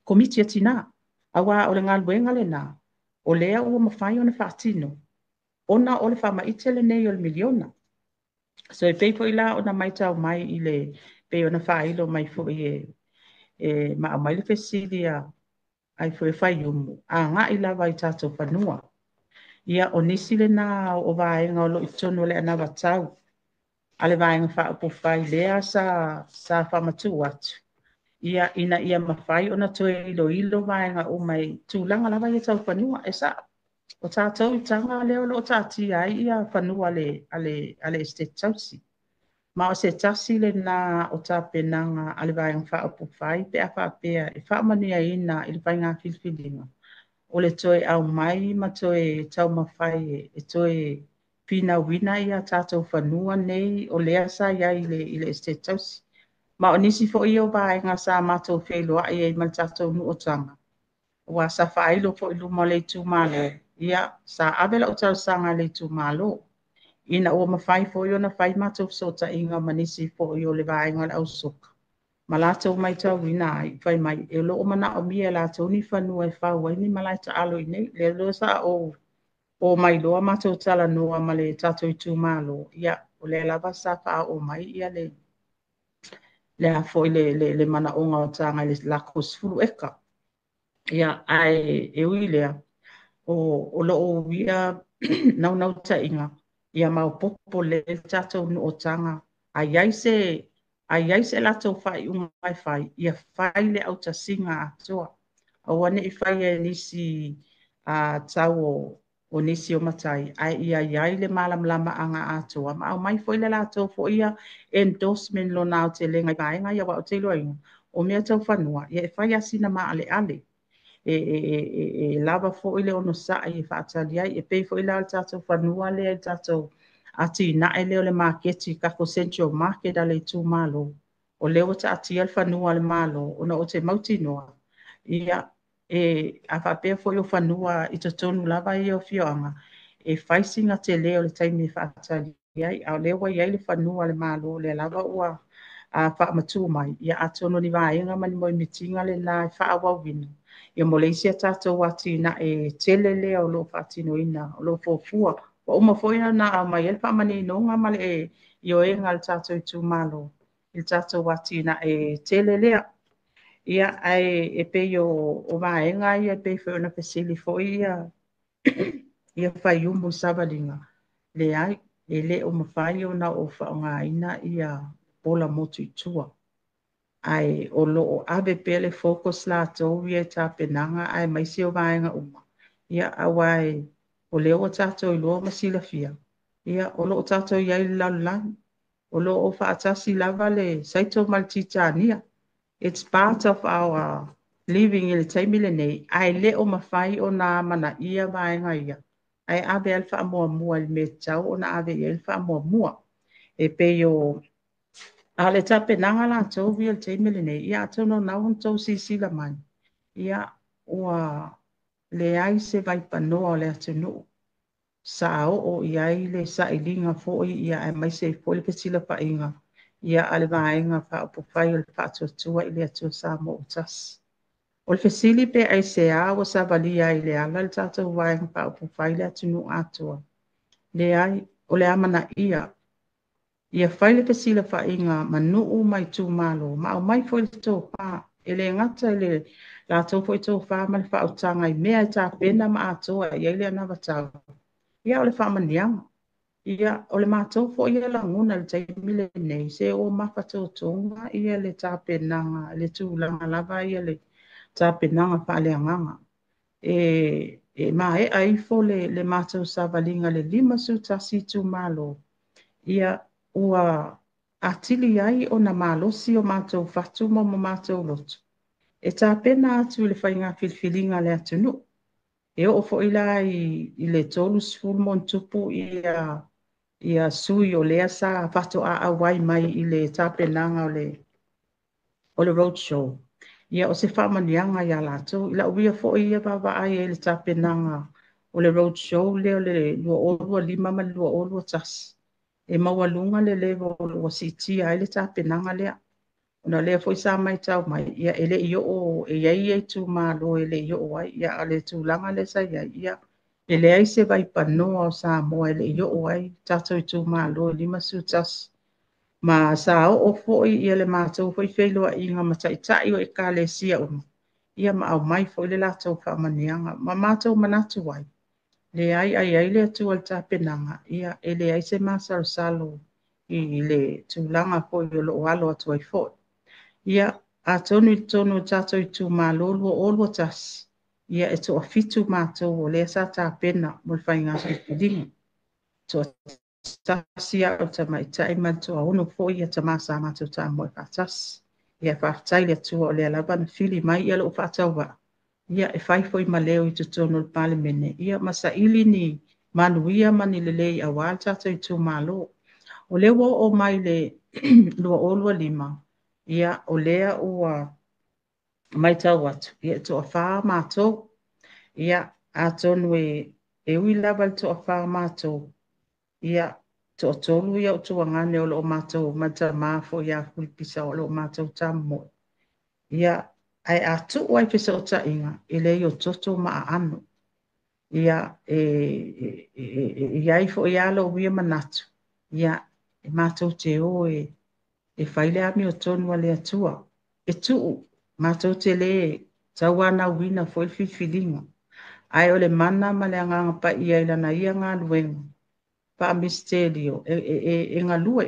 komiti a tinā, aua o le galuega lenā o lea ua mafai ona faatino ona o le faamaite lenei o le miliona. So e pei foi la ona matau mai i le pei ona faailo mai foi e ma aumai le fesili a ai foi Faiumu agai lava i tatou fanua. Ia, o nisi lenā o vaega o lo o i totonu o le anavatau a le Vaega Faaupufai lea sa faamatuu atu, ia ina ia mafai ona toe iloilo vaega uma i tulaga lava ia tau fanua. E sao, o tatou i Taga lea o lo o taatia ai ia fanua a le Esetete Tausi. Ma o se tasi lenā o tapenaga a le Vaega Faaupufai pe a faapea e faamanuiaina i le faiga filifiliga, o le toe aumai ma toe taumafai e toe finauina ia tatou fanua nei o lea sa i ai i le Esetete Tausi. Ma o nisi foi ia o vaega sa matou feiloai ai ma le tatou nuu o Taga, aua sa faailo foi i luma o le itumalo, ia sa ave lau talosaga i le itumalo, ina ua mafai foi ona fai matou fesootaiga ma nisi foi o le vaega o le ausoka, ma latou matauina ai, fai mai e lo o manaomia e latou ni fanua e fau ai ni malae taalo i nei. Lea loa sa ou omai loa matou talanoa ma le tatou itumalo, ia o lea lava sa faaoo mai ia le a foi le manaoga o Taga i le latou 10 eka. Ia, ae e ui i lea, O lo'u ia naunautaiga ia maopoopo lelei le tatou nu'uotaga, a i ai se latou faaiuga e fai, ia fai le autasiga atoa, aua ne'i faia e nisi tau o nisi o matai, ae ia i ai le malamalamaaga atoa ma aumai foi le latou foi ia endorsement lona aotelega i vaega ia. Aua ou te iloaina o mea tau fanua ia e fai lava sina maaleale e lava foi le onosa'i e faatali ai. E pei foi la o le tatou fanua lea i le tatou atinae lea o le maketi, tatou Central Market a le itumalo, o lea ua taatia le fanua a le Malo ona ou te mautinoa ia e a faapea foi o fanua i totonu lava ia o afioaga e fai sina tele o le taimi e faatali ai, a o lea ua i ai le fanua a le Malo, o lea lava ua faamatuu mai ia. Atonu o ni vaega ma ni moemitiga lena e faaauauina ia mo le isi a tatou atinae tele lea o lo o faatinoina, o lo o fuafua. Ua uma foi ona aumai ai le faamaninoga ma le ioega a le tatou itumalo i le tatou atinae tele lea. Ia, ae e pei o vaega ia e pei foi ona fesili foi ia Faiumu i savaliga, leai, e le o mafai ona ou faaaogaina ia pola motu i tua, ae o lo o ave pea le focus latou ia i tapenaga aemaise o vaega uma ia, aua o lea ua tatou iloa ma silafia ia o lo o tatou i ai i le lalolagi, o lo o faatasi lava le Saito ma le Titania. It's part of our living i le taimi lenei, ae le o mafai ona amanaia vaega ia, ae ave lava le faamuamua i le mea tatau ona ave i ai le faamuamua. E pei o a o le tapenaga latou ia i le taimi lenei ia, atonu o lena ua outou silasila mai ia, ua leai se vaipanoa o le atunuu sa oo i ai le sailiga foi ia, aemaise ai foi le fesilafaiga ia a le Vaega Faaupufai o le Faatuatua i le Atua Samoa ua Tasi. O le fesili pe aisea ua savalia ai le ala le tatou Vaega Faaupufai le atunuu atoa? Leai, o le amanaia ia fai le fesilafaiga ma nuu ma itumalo ma aumai foi le tofa, e le gata i le latou foi tofa ma le faautaga i mea e tapena ma atoa i ai le anavatau ia, o le faamanuiaga ia. O le matou foi ia lagona i le taimi lenei, se ua mafatotoga ia le tapenaga, le tulaga lava ia le tapenaga faaleagaga e maea ifo le matou savaliga le 51 itumalo ia, ua atili ai ona malosi o matou fatu ma matou loto e tapena atu i le faiga filifiliga a le atunuu. E oo foi la i le 30 ma ona tupu ia sui o lea sa faatoa auai mai i le tapenaga o le road show ia, o se faamanuiaga ia latou. I lau ia foi ia vaavaai ai i le tapenaga o le road show lea o le 2025 ma le 2021, e maualuga le level ua siitia ai le tapenaga lea, ona o lea foi sa matau mai ia e le i oo e i ai ia itumalo e le i oo ai ia, a o le tulaga lea sa i ai ia, e leai se vaipanoa o Samoa e le i oo ai tatou itumalo e 51. Ma sa oo foi ia le matou foi feiloaiga ma taitai o ekalesia uma ia, ma aumai foi le latou faamanuiaga ma matou manatu ai, leai, ai ai le Atua i le tapenaga ia, e leai se masalosalo i le tulaga foi o lo o alo atu ai foi ia. Atonu i totonu o tatou itumalo 2021 ia, e toafitu matou o lea sa tapena mo le faiga filifiliga, toatasi au tamaitai ma le toaono foi ia tama sa matou tamoe faatasi ia. Faafetai i le Atua o lea lava na fili mai ia lou faatauvaa ia e fai foi ma leo i totonu o le Palemene ia, ma saili ni manuia ma ni lelei aua le tatou itumalo. O lea ua oo mai le 2025 ia, o lea ua matau atu ia e toafa matou ia, atonu e ui lava i le toafa matou ia, toatolu ia o tuagane o lo o matou ma le tamā foi ia Fulipisa o lo o matou tamomoe ia, ae a tuu ai fesootaiga e leai o toto ma aano ia, e i ai foi lava lou ia manatu ia, e matou te o e fai le amiotonu a le Atua e tuu matou te le tauanauina foi le filifiliga. Ae o le mana ma le agaga paia i lana ia galuega faa-misitelio e, e, e, e galue.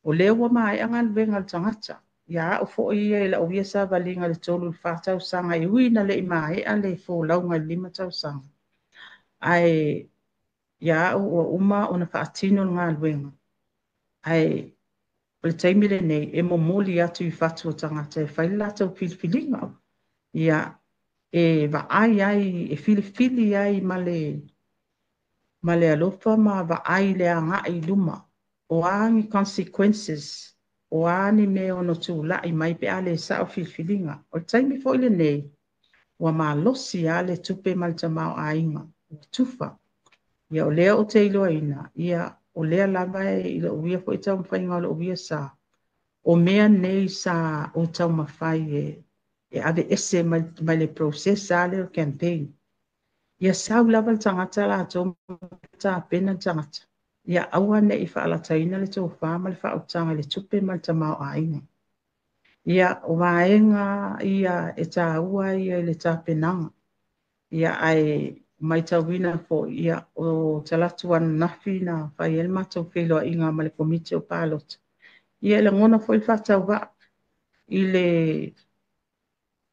O lea ua maea galuega a le tagata. Ia au foi ia i lau ia savaliga i le 3 i le 4 tausaga e ui ina le i maea le folauga i le 5 tausaga. Ae ia au ua uma ona faatino le galuega. Ae o le taimi lenei e momoli atu i fatu o tagata e fai le latou filifiliga. Ia, e vaai ai, e filifili ai ma le ma le alofa ma vaai i le agai i luma. O a ni consequences, o a ni mea e ono tulai mai pe a le sao filifiliga. O le taimi foi lenei, ua malosi lava le tupe ma le tamaoaiga, ua tufa. Ia o lea ou te iloaina, ia o lea lava e i lou ia foi taumafaiga o lou ia sa, o mea nei sa ou taumafai e, e aveese mai, mai le process lava lea o le campaign. Ia sau lava le tagata latou ma tapena le tagata. Ia aua ne i faalataina le tofa ma le faautaga i le tupe ma le tamaoaiga. Ia, o vaega ia e taua ia i le tapenaga. Ia, ae matauina foi, ia, o talaatu ananafi na fai ai le matou feiloaiga ma le Komiti o Palota. Ia, e lagona foi le faatauvaa i le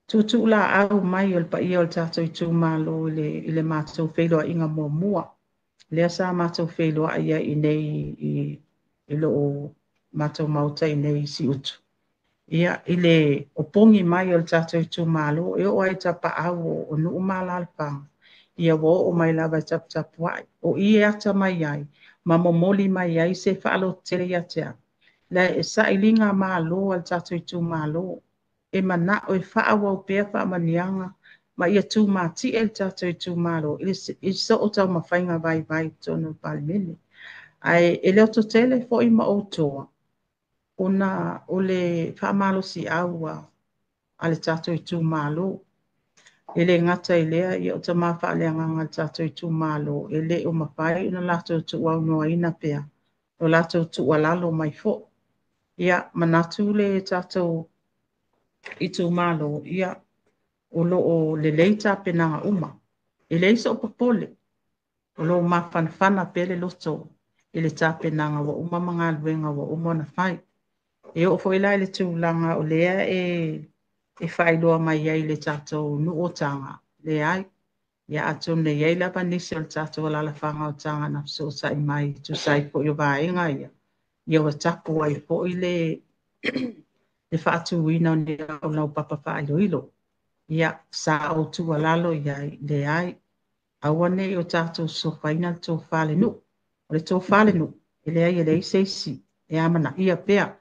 tuutuulaau mai o le paia o le tatou itumalo i le, i le matou feiloaiga muamua. Lea sa matou feiloai ai i nei i, i loo matou maota i nei i Siutu. Ia, i le opogi mai o le tatou itumalo, e oo ai i tapaau o, o nuu ma alaalafaga, ia ua oo mai lava e taputapuai. O i e ata mai ai ma momoli mai ai se faalototele ia te au. Le sailiga malo a le tatou itumalo e manao e faaauau pea faamanuiaga ma ia tumatie le tatou itumalo i, le, i soo taumafaiga vaivai i totonu o le Palemene. Ae e lototele foi ma outou ona o le faamalosiau a, a le tatou itumalo. E le gata i lea, ia o tama faaleagaga a le tatou itumalo, e le o mafai ona latou tuuaunoaina pea lo latou tuualalo mai foi. Ia, manatu le tatou itumalo, ia, o lo o lelei tapenaga uma. E leai sou popole, o lo o mafanafana pea le loto i le tapenaga ua uma ma galuega ua uma ona fai. E oo foi la i le tulaga o lea e, e faailoa mai ai i le tatou nuu o Taga, leai. Ia atonu e i ai lava nisi o le tatou alaalafaga o Taga na fesootai mai e tusa ai foi o vaega ia, ia ua tapu ai foi le, le faatuina o ni laupapa faailoilo. Ia, sa ou tuualalo i ai, leai, aua ne i o tatou sofaina le tofa a le nuu. O le tofa a le nuu, e leai e leai se isi e amanaia pea.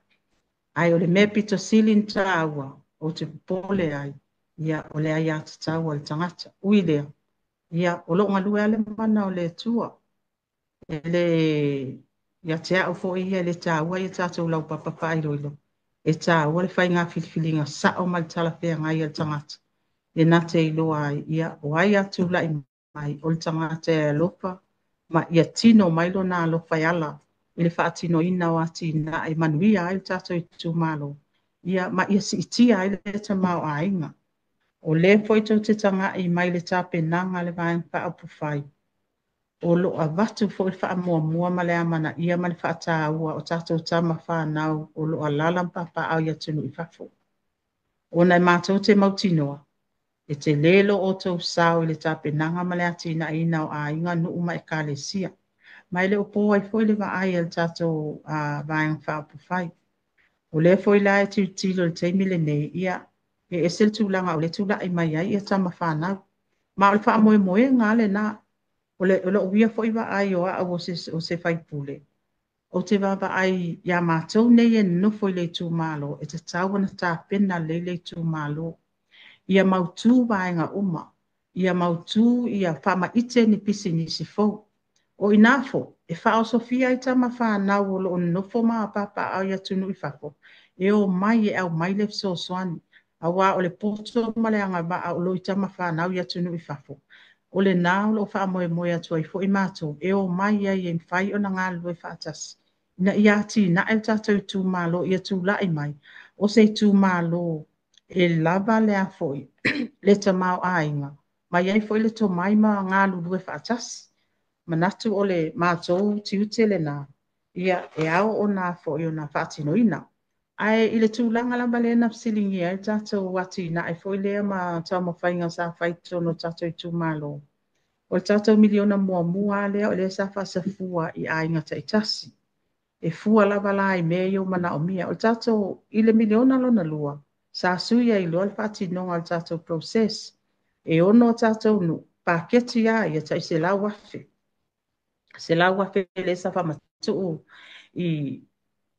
Ae o le mea pito sili ona taua, ou te popole ai, ia, o le aiatatau a le tagata. Ui lea, ia, o lo o galue lava le mana o le Atua. E le, ia te au foi ia, e le taua ia tatou laupapa faailoilo. E taua le faiga filifiliga sao ma le talafeagai a le tagata. E na te iloa ai, ia, o ai a tulai mai, o le tagata e alofa, ma ia tino mai lona alofa e ala i le faatinoina o atinae e manuia ai le tatou itumalo, ia, ma ia siitia ai le tamaoaiga. O lea foi tou te tagai mai i le tapenaga a le Vaega Faaupufai, o lo o avatu foi le faamuamua ma le amanaia ma le faataua o tatou tama fanau o lo o alaala ma papaaao i atunuu i fafo. Ona e matou te mautinoa, e tele lo outou sao i le tapenaga ma le atinaeina o aiga, nuu ma ekalesia. Ma e le o po ai foi le vaai a le tatou Vaega Faaupufai. O lea foi la e tilotilo i le taimi lenei, ia, e ese le tulaga o lea e tulai mai ai ia tama fanau. Ma o le faamoemoega lava lena. O, le, o lou ia foi vaai o au o se, o se faipule, ou te vaavaai iā matou nei e nonofo i le itumalo, e tatau ona tapena lelei le itumalo. Ia mautu vaega uma, ia mautu ia faamaite ni pisinisi fou. O i ina foi e faaosofia ai tama fanau o lo o nonofo ma papaaao i atunuu i fafo, e omai e aumai le fesoasoani, aua o le poto ma le agavaa o lo o i tama fanau i atunuu i fafo, o lena o lo o faamoemoe atu ai foi matou e omai ai e mafai ona galulue faatasi ina ia atinae le tatou itumalo, ia tulai mai o se itumalo e lava le a foi le tamaoaiga ma i ai foi le tomai ma galulue faatasi. Manatu o le matou tiute lena, ia e ao ona foi ona faatinoina. Ae i le tulaga lava lea na fesiligia ai le tatou atinae foi lea ma taumafaiga sa fai i totonu o tatou itumalo, o le tatou miliona muamua lava lea o lea sa faasafua i aiga taitasi. E fua lava la i mea ia ua manaomia. O le tatou, i le miliona lona lua, sa sui ai loa le faatinoga o le tatou process. E 6 a tatou nuu, paketi lava ia tai 100,000. 100,000 lea sa faamatuu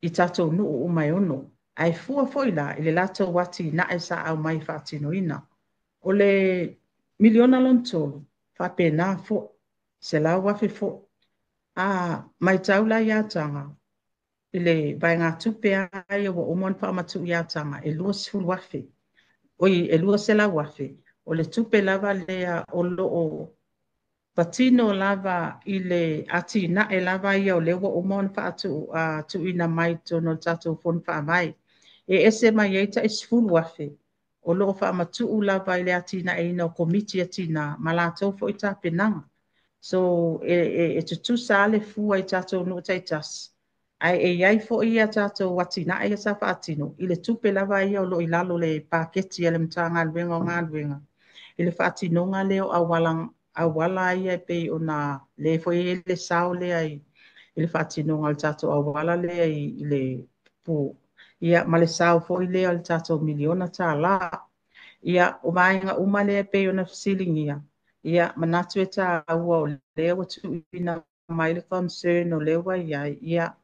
i tatou nuu uma e 6. Ae fua foi la i le latou atinae sa aumai e faatinoina. O le miliona lona tolu, faapena foi, 100,000 foi. A matau la ia Taga, i le vaegatupe lava ia ua uma ona faamatuu ia Taga, e 20,000, oi, e 200,000, o le tupe lava lea o lo o patino lava i le atinae lava ia o lea ua uma ona faatuina mai i totonu o le tatou Fono Faavae. E ese mai ai tai 10,000 o lo o faamatuu lava i le atinaeina o komiti a tina ma latou foi tapenaga. So e tutusa lava le fua i tatou nuu taitasi, ae e i ai foi ia tatou atinae ia sa faatino i le tupe lava ia o lo o i lalo o le paketi a le Matagaluega o Galuega i le faatinoga lea o auala ia e pei ona lea foi e i ai le sao lea i le faatinoga o le tatou auala lea i le pu, ia ma le sao foi lea o le tatou miliona tala. Ia, o vaega uma lea e pei ona fesiligia, ia manatu e taua o lea ua tuuina mai le concern o lea ua i ai, ia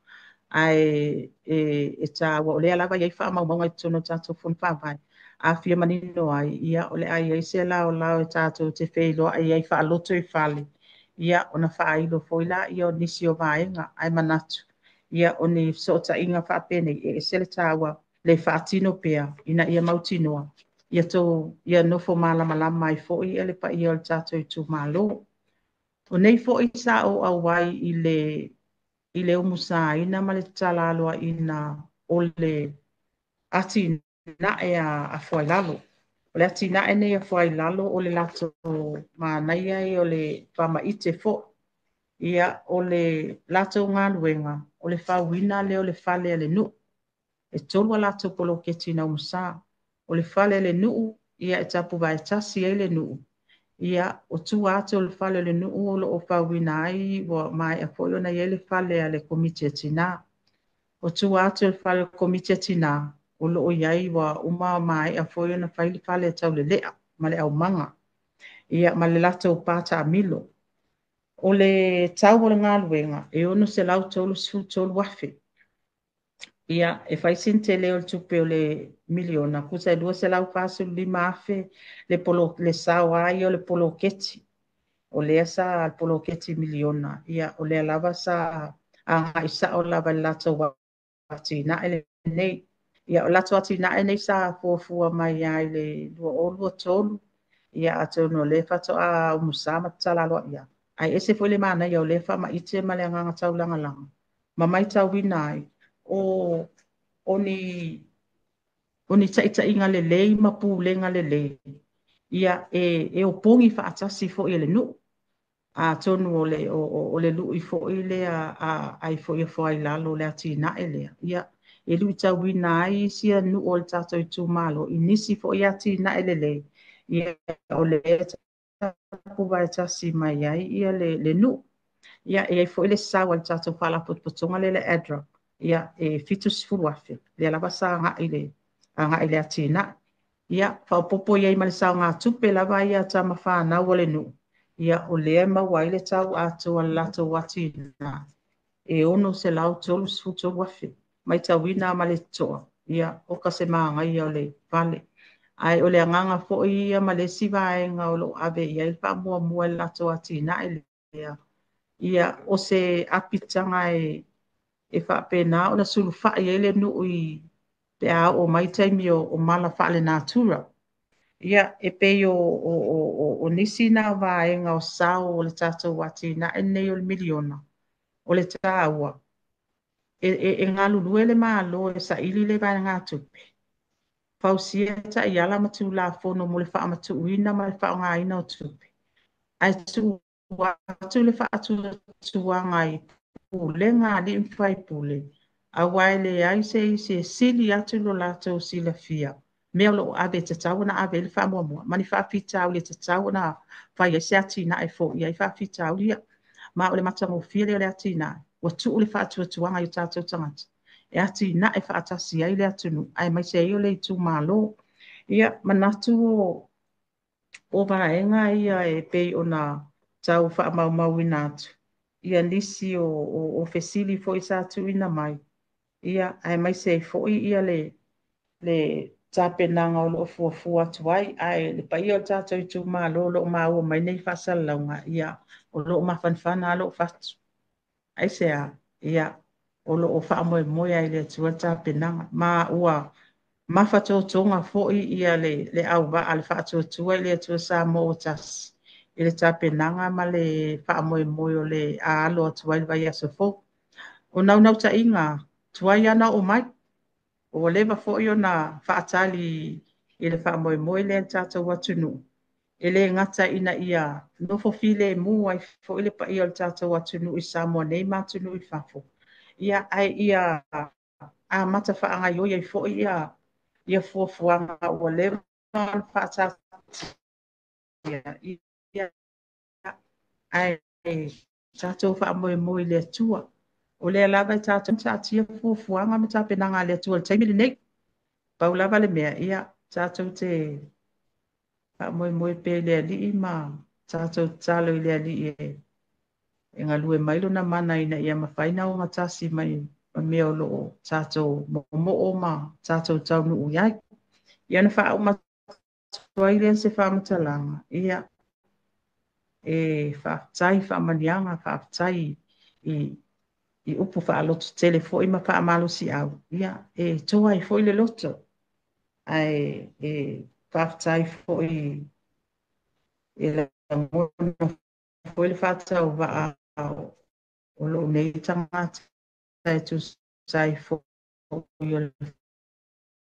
ae e taua o lea lava e i ai faamaumauga i totonu o tatou Fono Faavae. A fia manino ai, ia o le a i ai se laolao e tatou te feiloai ai faaloto i fale, ia ona faailo foi laia o nisi o vaega. Ae manatu, ia o ni fesootaiga faapenei e ese le taua le faatino pea ina ia mautinoa ia tou ia nofo malamalama ai foi le paia o le tatou itumalo. O nei foi sa ou auai i le umusaina ma le tatala aloaina o le atinae a Fuailalo. O le atinae nei a Fuailalo o le latou manaia ia o le faamaite foi. Ia, o le latou galuega, o le fauina lea o le fale a le nuu. E 3 a latou poloketi na umusa. O le fale a le nuu, ia e tapuvae tasi ai le nuu. Ia, o tua atu o le fale o le nuu o lo o fauina ai, ua maea foi ona i ai le fale a le komiti a tina. O tua atu o le fale o le komiti a tina, o lo o i ai ua uma maea foi ona fai le fale a Taulelea ma le aumaga, ia ma le latou pa taamilo. O le tau o le galuega e 633,000. Ia, e fai sina tele o le tupe o le miliona, tusa e 245,000 le polo, le sao lava ia o le poloketi. O lea sa le poloketi miliona, ia o lea lava sa agai sao lava i le latou atinae lenei. Ia, o latou atinae nei sa fuafua mai lava i le 2023, ia atonu o lea faatoa umusa ma tatala aloaia. Ae ese foi le manaia o lea faamaite ma le agaga taulagalaga ma maitauina ai o ni taitaiga lelei ma pulega lelei, ia e opogi faatasi foi e le nuu. Atonu o le lui foi lea ai foi a Fuailalo le atinae lea, ia e luitauina ai isi nuu o le tatou itumalo i nisi foi atinae lelei, ia o lea tapuvae tasi mai ai ia le nuu. Ia e i ai foi le sao a le tatou faalapotopotoga lea le ADRA, ia e 70,000 lea lava sa agai i le atinae. Ia faaopoopo i ai ma le saogatupe lava ia tama fanau o le nuu, ia o lea e maua ai le tau atoa o le latou atinae e 633,000. Maitauina ma le totoa, ia o ka se manaia o le fale. Ae o le agaga foi ia ma le isi vaega o lo o ave i ai le faamuamua i le latou atinae lea, ia o se apitaga e faapena ona sulufai ai le nuu i pe a oo mai taimi o mala faale-natura. Ia, e pei o nisi na vaega o sao o le tatou atinae lenei o le miliona, o le taua, e galulue le Malo e saili le vaegatupe. fausia taiala ma tulafono mo le faamatuuina ma le faaaogaina o tupe, ae tuu atu le faatuatuaga i pulega a alii ma faipule, aua e leai se isi e sili atu lo latou silafia mea o lo o ave e tatau ona ave i ai le faamuamua ma ni faafitauli e tatau ona fai ai se atinae e foia ai faafitauli ia. Ma o le matagofie lea o le atinae, ua tuu le faatuatuaga i o tatou tagata e atinae faatasi ai le atunuu aemaise ai o le itumalo. Ia, manatu o vaega ia e pei ona tau faamaumauina atu ia nisi o fesili foi sa tuuina mai, ia aemaise ai foi ia le tapenaga o lo o fuafua atu ai. Ae le paia o le tatou itumalo o lo o maua mai nei faasalalauga, ia o lo o mafanafana lava lou fatu. Aisea? Ia, o lo o faamoemoe ai i le Atua le tapenaga. Ma ua mafatotoga foi ia le auvaa le faatuatua i le Atua Samoa ua tasi i le tapenaga ma le faamoemoe o le a alo atu ai le vaiaso fou. O naunautaiga tuai lava ona oo mai, ua leva foi ona faatali i le faamoemoe lea i le tatou atunuu, e le gata ina ia nofo filemu ai foi le paia o le tatou atunuu i Samoa nei ma atunuu i fafo, ia ae ia amata faagaoioi ai foi ia fuafuaga ua leva ona faataatia, ia ae tatou faamoemoe i le Atua. O lea lava e tatou taatia fuafuaga ma tapenaga a le Atua i le taimi lenei. Pau lava le mea, ia tatou te faamoemoe pea i le Alii ma tatou tatalo i le Alii e galue mai lona mana ina ia mafai ona ogatasi mai ma mea o lo o tatou momoo ma tatou taunuu i ai. Ia ona faauma atu ai lea o se faamatalaga, ia e faafetai faamanuiaga, faafetai i upu faalototele foi ma faamalosiau, ia e toa ai foi le loto. Ae e faafetai foi e lagona foi le faatauvaa o lou nei tagata e tusa ai foi o le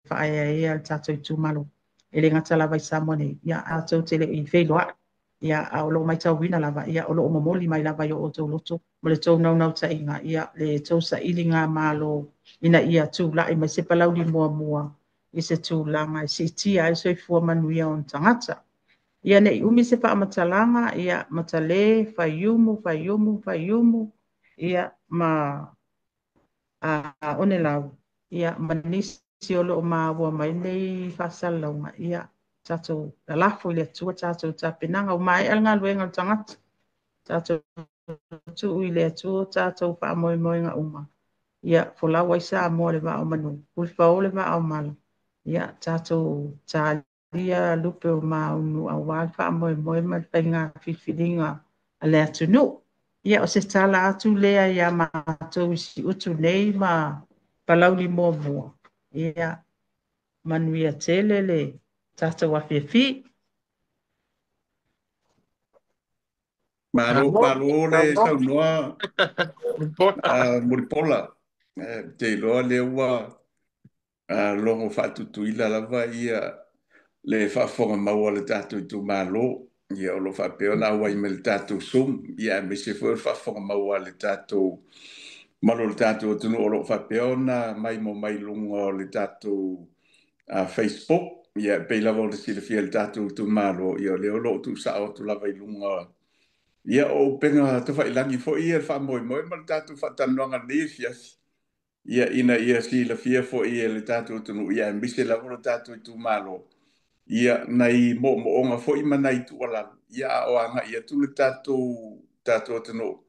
faaeaea o le tatou itumalo. E le gata lava i Samoa nei, ia tatou te le i feiloai, ia a o lo o matauina lava, ia o lo o momoli mai lava i o outou loto ma le tou naunautaiga, ia le tou sailigamalo ina ia tulai mai se Palauli muamua i se tulaga e siitia ai le soifua manuia o ona tagata. Ia ne i umi se faamatalaga, ia matale, faiumu, faiumu, faiumu, ia ma Onelau, ia ma nisi o lo o maua mai nei faasalalauga, ia tatou lalafo i le Atua tatou tapenaga. Ua maea le galuega a le tagata, tatou tuu i le Atua tatou faamoemoega uma. Ia folau ai Samoa le vaa o manu, ulifao le vaa o mala, ia tatou talia lupe o maunu aua le faamoemoe ma le faiga filifiliga a le atunuu. Ia o se tala atu lea ia matou i Siutu nei ma Palauli muamua. Ia manuia tele le tatou afiafi. Malo, malo le saunoa Mulipola. Te iloa lea ua logo faatutuila lava ia le faafofoga maua a le tatou itumalo. Ia o lo o faapea ona auai mai le tatou Zoom, ia aemaise foi o le faafofoga maua a le tatou malu o le tatou atunuu o lo o faapea ona maimoa mai luga o le tatou Facebook. Ia pei lava ona silafia e le tatou itumalo, ia o lea o lo o tuusao atu lava i luga ia o upega tafailagi foi ia le faamoemoe ma le tatou faatalanoaga lenei afiafi. Ia ina ia silafia foi e le tatou atunuu, ia aemaise lava lo tatou itumalo, ia nai moomooga foi ma nai tuualalo, ia a o agai atu le tatou atunuu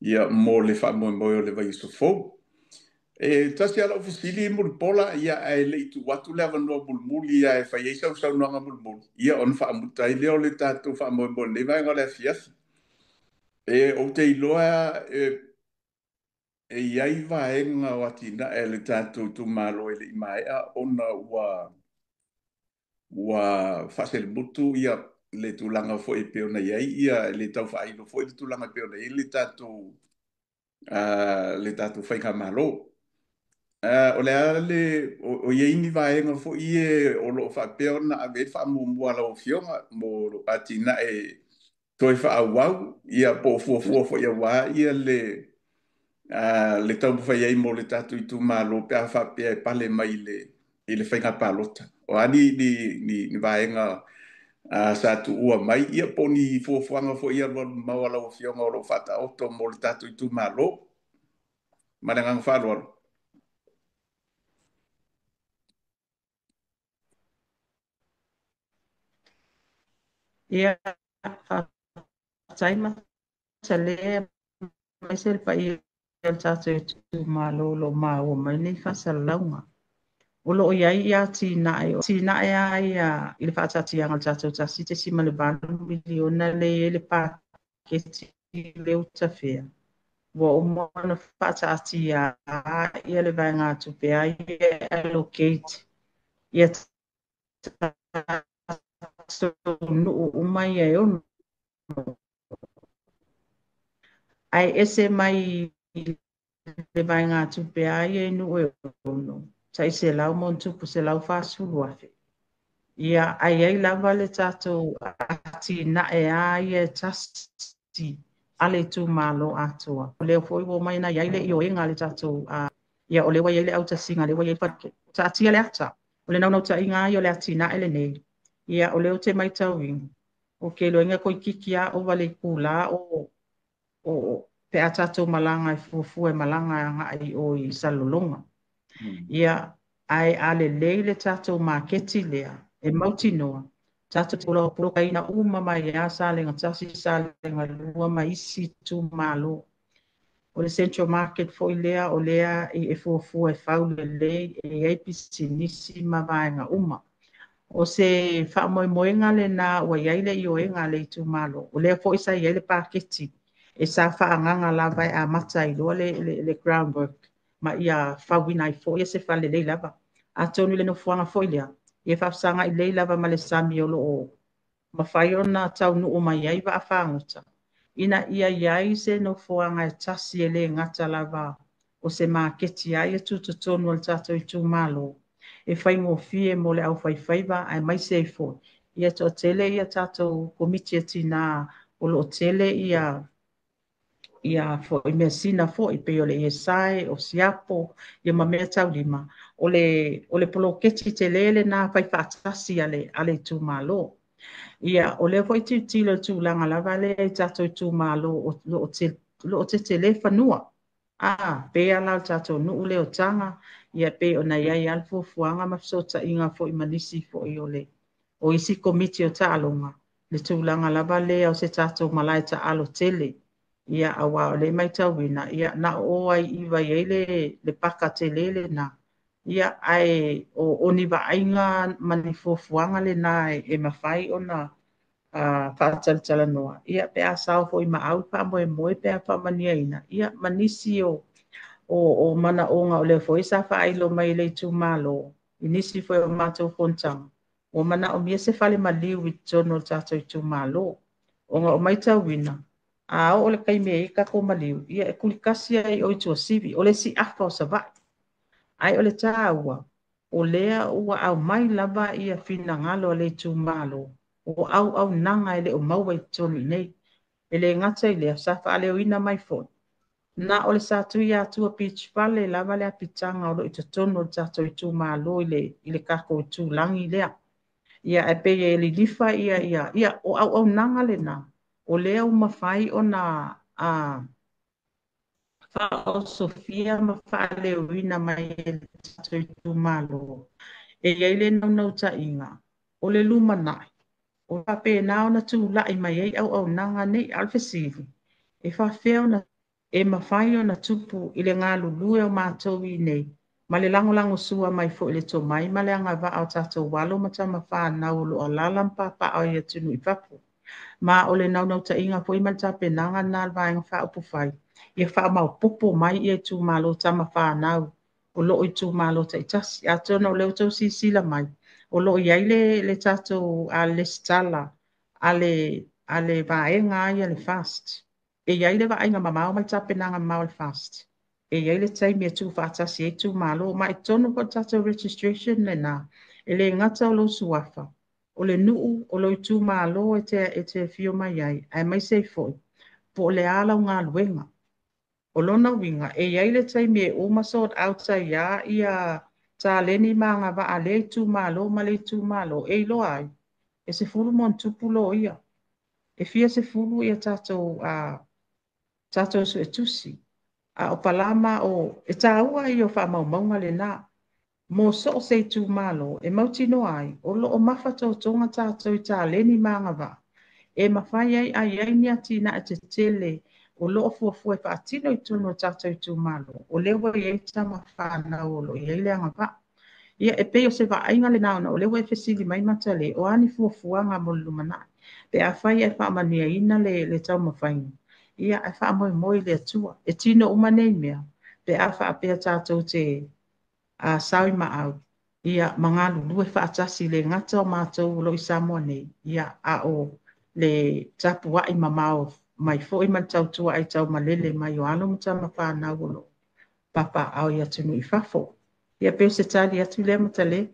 ia mo le faamoemoe o le vaiaso fou. E tasi lava lau fesili Mulipola, ia ae le i tuu atu le avanoa mulimuli ia e fai ai sau saunoaga mulimuli, ia ona faamuta ai lea o le tatou faamoemoe i lenei vaega o le afiafi. E ou te iloa e i ai vaega o atinae a le tatou itumalo e le i maea ona ua faaselemutu ia le tulaga foi e pei ona i ai ia le tau faailo foi le tulaga e pei ona i ai le tatou faigamalo. O le a le o i ai ni vaega foi ia o lo o faapea ona ave ai le faamuamua a lau Afioga mo lo atinae toe faaauau, ia po o fuafua foi aua ia le taumafai ai mo le tatou itumalo pe a faapea e pale mai i le faiga palota. O a ni vaega sa tuua mai, ia po o ni fuafuaga foi alualumamao a lau Afioga o lo o faataoto mo le tatou itumalo. Ma le agaga faaaloalo. Ia, faafetai Matalē aemaise le paia o le tatou itumalo o lo o maua mai nei faasalalauga. O lo o i ai atinae, o atinae lava ia i le faataatiaga o le tatou $1.8 miliona lea e i ai le paketi lea ua tafea. Ua uma ona faataatia ia le vaegatupe a ia e allocate ia tatou nuu uma ia e 6. Ae ese mai le vaegatupe a ia i nuu e 6, tai $100,000+. Ia, ae i ai lava le tatou atinae a ia e tasi a le itumalo atoa. O lea foi ua omai na i ai le ioega a le tatou, ia o lea ua i ai le autasiga, lea ua i ai le taatia le ata. O le naunautaiga lava ia o le atinae lenei, ia o lea ou te matauina, ou te iloaina toeitiiti lava ova le itula o pe a tatou malaga e fuafua e malaga agai i o i Salelologa. Ia, ae a lelei le tatou maketi lea, e mautinoa, tatou te polokaina uma mai lava Salega 1, Salega 2 ma isi itumalo. O le Central Market foi lea, o lea e fuafua e fau lelei, e i ai pisinisi ma vaega uma. O se faamoemoega lena ua i ai le ioega a le itumalo. O lea foi sa i ai le paketi e sa faaagaaga lava e amata ai loa le groundwork ma ia fauina ai foi se fale lelei lava. Atonu i le nofoaga foi lea, ia faafesagai lelei lava ma le sami o lo o mafai ona taunuu mai ai vaafagota, ina ia i ai se nofoaga e tasi e le gata lava o se maketi a ia tutotonu o le tatou itumalo, e faigofie mo le aufaifaiva aemaise ai foi ia toatele ia tatou komiti a tina o lo o tele ia ia foi measina foi pei o le ESI, o siapo, ia ma mea taulima. O le poloketi tele lena fai faatasi a le itumalo. Ia, o lea foi tilotilo i le tulaga lava lea i tatou itumalo o lo o tetele fanua. Pei lava la o le tatou nuu lea o Taga, ia pei ona i ai lava le fuafuaga ma fesootaiga foi ma nisi foi o isi komiti o taaloga, le tulaga lava lea o se tatou malae taalo tele. Ia, aua o lea e matauina, ia, na o ai i iva i ai le paka tele lena. Ia, ae o ni vaaiga ma ni fuafuaga lena e mafai ona faatalatalanoa. Ia, pe a sao foi ma au faamoemoe pe a faamaniaina, ia, ma nisi o manaoga o lea foi sa faailo mai le itumalo, i nisi foi o matou fonotaga, ua manaomia se fale maliu i totonu o le tatou itumalo. Ona o matauina, a oo le taimi e i ai tatou maliu, ia e tulikasi ai o i Tuasivi, o le isi afa o Savaii. Ae o le taua, o lea ua aumai lava ia finagalo a le itumalo, o auaunaga e le o maua i totonu i nei. E le gata i lea, sa faaleoina mai foi, na o le Satuiatua Beach Fale lava le apitaga o lo o i totonu o le tatou itumalo i le tatou itulagi lea. Ia, ae pei e lilifa ia o auaunaga lena, o lea ua mafai ona faaosofia ma faaleoina mai e le tatou itumalo. E i ai le naunautaiga, o le lumanai, o faapena ona tulai mai ai auaunaga nei. A o le fesili, e faapefea ona e mafai ona tupu i le galulue o matou i nei, ma le lagolagosua mai foi i le tomai ma le agavaa o tatou alo ma tamafanau o lo o alaala ma papaaao i atunuu i fafo. Ma o le naunautaiga foi ma le tapenaga lena a le Vaega Faaupufai, ia faamaopoopo mai ia itumalo tamafanau o lo o itumalo taitasi. Atonu o lea ua outou silasila mai, o lo o i ai le tatou lesitala a le vaega ia le FAST. E i ai le vaaiga mamao ma le tapenaga mamao a le FAST. E i ai le taimi e tuufaatasi ai itumalo, ma i totonu foi o le tatou registration lena, e le gata o lou suafa, o le nuu, o lou itumalo e te afio mai ai, aemaise ai foi po o le a lau galuega. O lona uiga, e i ai le taimi e uma sort out ai lava ia taleni ma agavaa a lea itumalo ma lea itumalo, e iloa ai, e 10 ma ona tupu loia, e fia sefulu ia tatou suetusi, a o palama o e taua ia o faamaumauga lena mo so o se itumalo e mautinoa ai o lo o mafatotoga tatou i taleni ma agavaa e mafai ai a i ai ni atinae tetele o lo o fuafua e faatino i totonu o tatou itumalo, o lea ua i ai tama fanau o lo o i ai le agavaa. Ia, e pei o se vaaiga lena ona o lea ua e fesili mai Matale, o a ni fuafuaga mo le lumanai pe afai e faamanuiaina le taumafaiga, ia ae faamoemoe i le Atua e tino uma nei mea pe a faapea tatou te sao i maau, ia ma galulue faatasi, le gata o matou o lo o i Samoa nei, ia a o le tapuai mamao mai foi ma le tautua ai taumalele mai o alo ma tama fanau o lo o papaaao i atunuu i fafo. Ia pei o se tali atu lea Matale.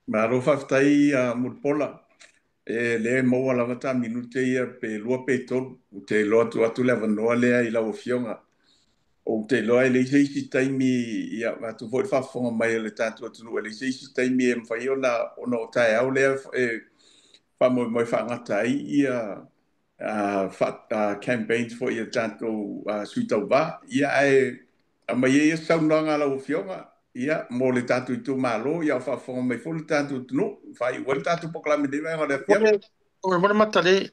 Malo faafetai Mulipola. E le maua lava ta minute ia pe 2 pe 3. Ou te iloa atu atu le avanoa lea i lau afioga. Ou te iloa e leai se isi taimi, ia atu foi le faafofoga mai a le tatou atunuu, e leai se isi taimi e mafai ona o taeao lea e faamoemoe faagata ai ia campaigns foi a tatou sui tauva. Ia ae aumai ai ia saunoaga a lau afioga, ia mo le tatou itumalo, ia o faafofoga mai foi le tatou atunuu, faaiu ai le tatou polokalame nei vaega o le afiafi. O le Matale,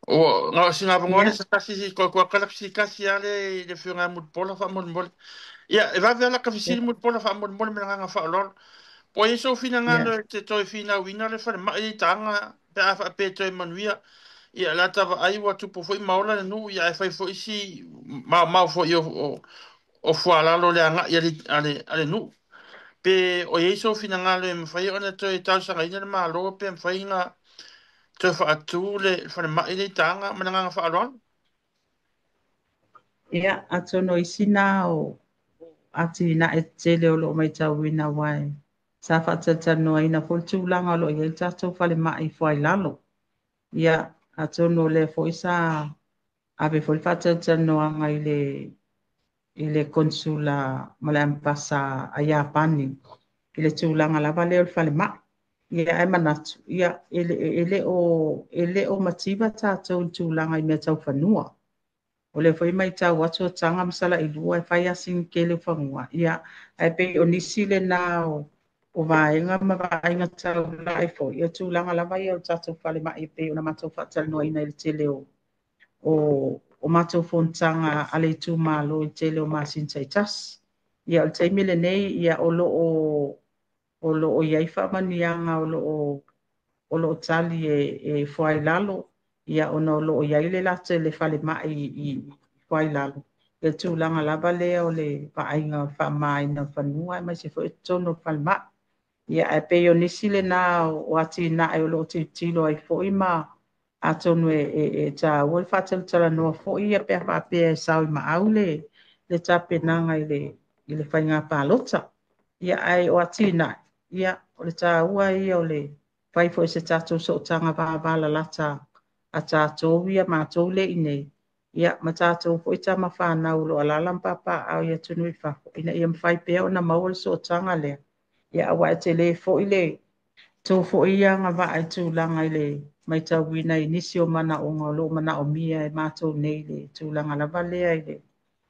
o na sina avanoa le se tasi si koe koe kala si kasi ale le afioga ia Mulipola faamolemole. Ia, e vave ala ka fesili Mulipola faamolemole me le agaga faaaloalo. Po o i ai sou finagalo e te toe finauina le falemai i Taga pe a faapea e toe manuia. Ia, la ta vaai ua tupu foi ma ola le nuu, ia ae fai foi si maomao foi o fualalo le agai a le nuu. Pe o i ai sou finagalo e mafai ona toe talosagaina le Malo pe mafai ona toe faatu le falemai le i Taga ma le agaga faaaloalo. Ia, atonu o isi na o atinae tetele o lo o matauina aua e sa faatalatalanoaina foi le tulaga o lo o i ai le tatou falemai i Fuailalo. Ia, atonu o lea foi sa ave foi le faatalatalanoaga i le konsula ma le ambasa a Iapani i le tulaga lava lea o le falemai. Ia, ae manatu, ia, e le o mativa tatou i le tulaga i mea tau fanua. O lea foi matau atu o Taga ma Salailua e fai asini tele o fanua. Ia, ae pei o nisi lena o vaega ma vaaiga taulai foi, ia tulaga lava ia o le tatou falemai e pei ona matou faatalanoaina i le tele o matou fonotaga a le itumalo i le tele o masina taitasi. Ia, o le taimi lenei, ia, o lo o i ai faamanuiaga o lo o tali e Fuailalo, ia ona o lo o i ai le latou le falemai i Fuailalo, le tulaga lava lea o le vaaiga o le faamamaina o fanua aemaise foi o totonu o le falemai. Ia, ae pei o nisi lena o atinae o lo o tilotilo ai foi ma atonu e taua le faatalatalanoa foi ia pe a faapea e sao i maau le tapenaga i le faiga palota. Ia, ae o atinae, ia, o le taua ia o le fai foi se tatou sootaga vavalalata a tatou ia matou le i nei, ia ma tatou foi tama fanau o lo o alaala ma papaaao i atunuu i fafo, ina ia mafai pea ona maua le sootaga lea. Ia, aua e tele foi le tou foi ia agavaa i tulaga i le matauina i nisi o manaoga o lo o manaomia e matou nei le tulaga lava lea i le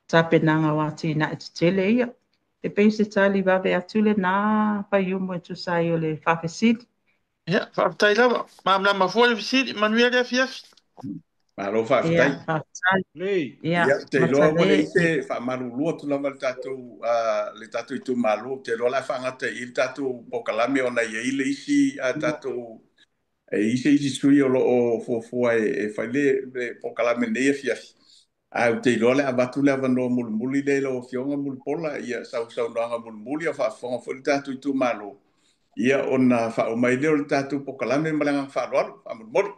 tapenaga o atinae tetele ia. E pei se tali vave atu lena Faiumu e tusa ai o le faafesili. Ia, faafetai lava. Malamalama foi le fesili, manuia le afiafi. Malo faafetai. Ia, faafetai. Lei. Ia, Ia, te iloa ua Matale. leai se faamalulu atu lava le tatou itumalo. Te iloa o le a faagata i le tatou polokalame ona e i ai le isi a tatou e i isi sui o lo o fuafua e fai le polokalame nei afiafi. Ae ou te iloa le avatu le avanoa mulimuli lea i lau afioga Mulipola, ia sausaunoaga mulimuli o faafofoga foi le tatou itumalo. Ia ona faauma ai lea o le tatou polokalame ma le agaga faaaloalo. Faamolemole.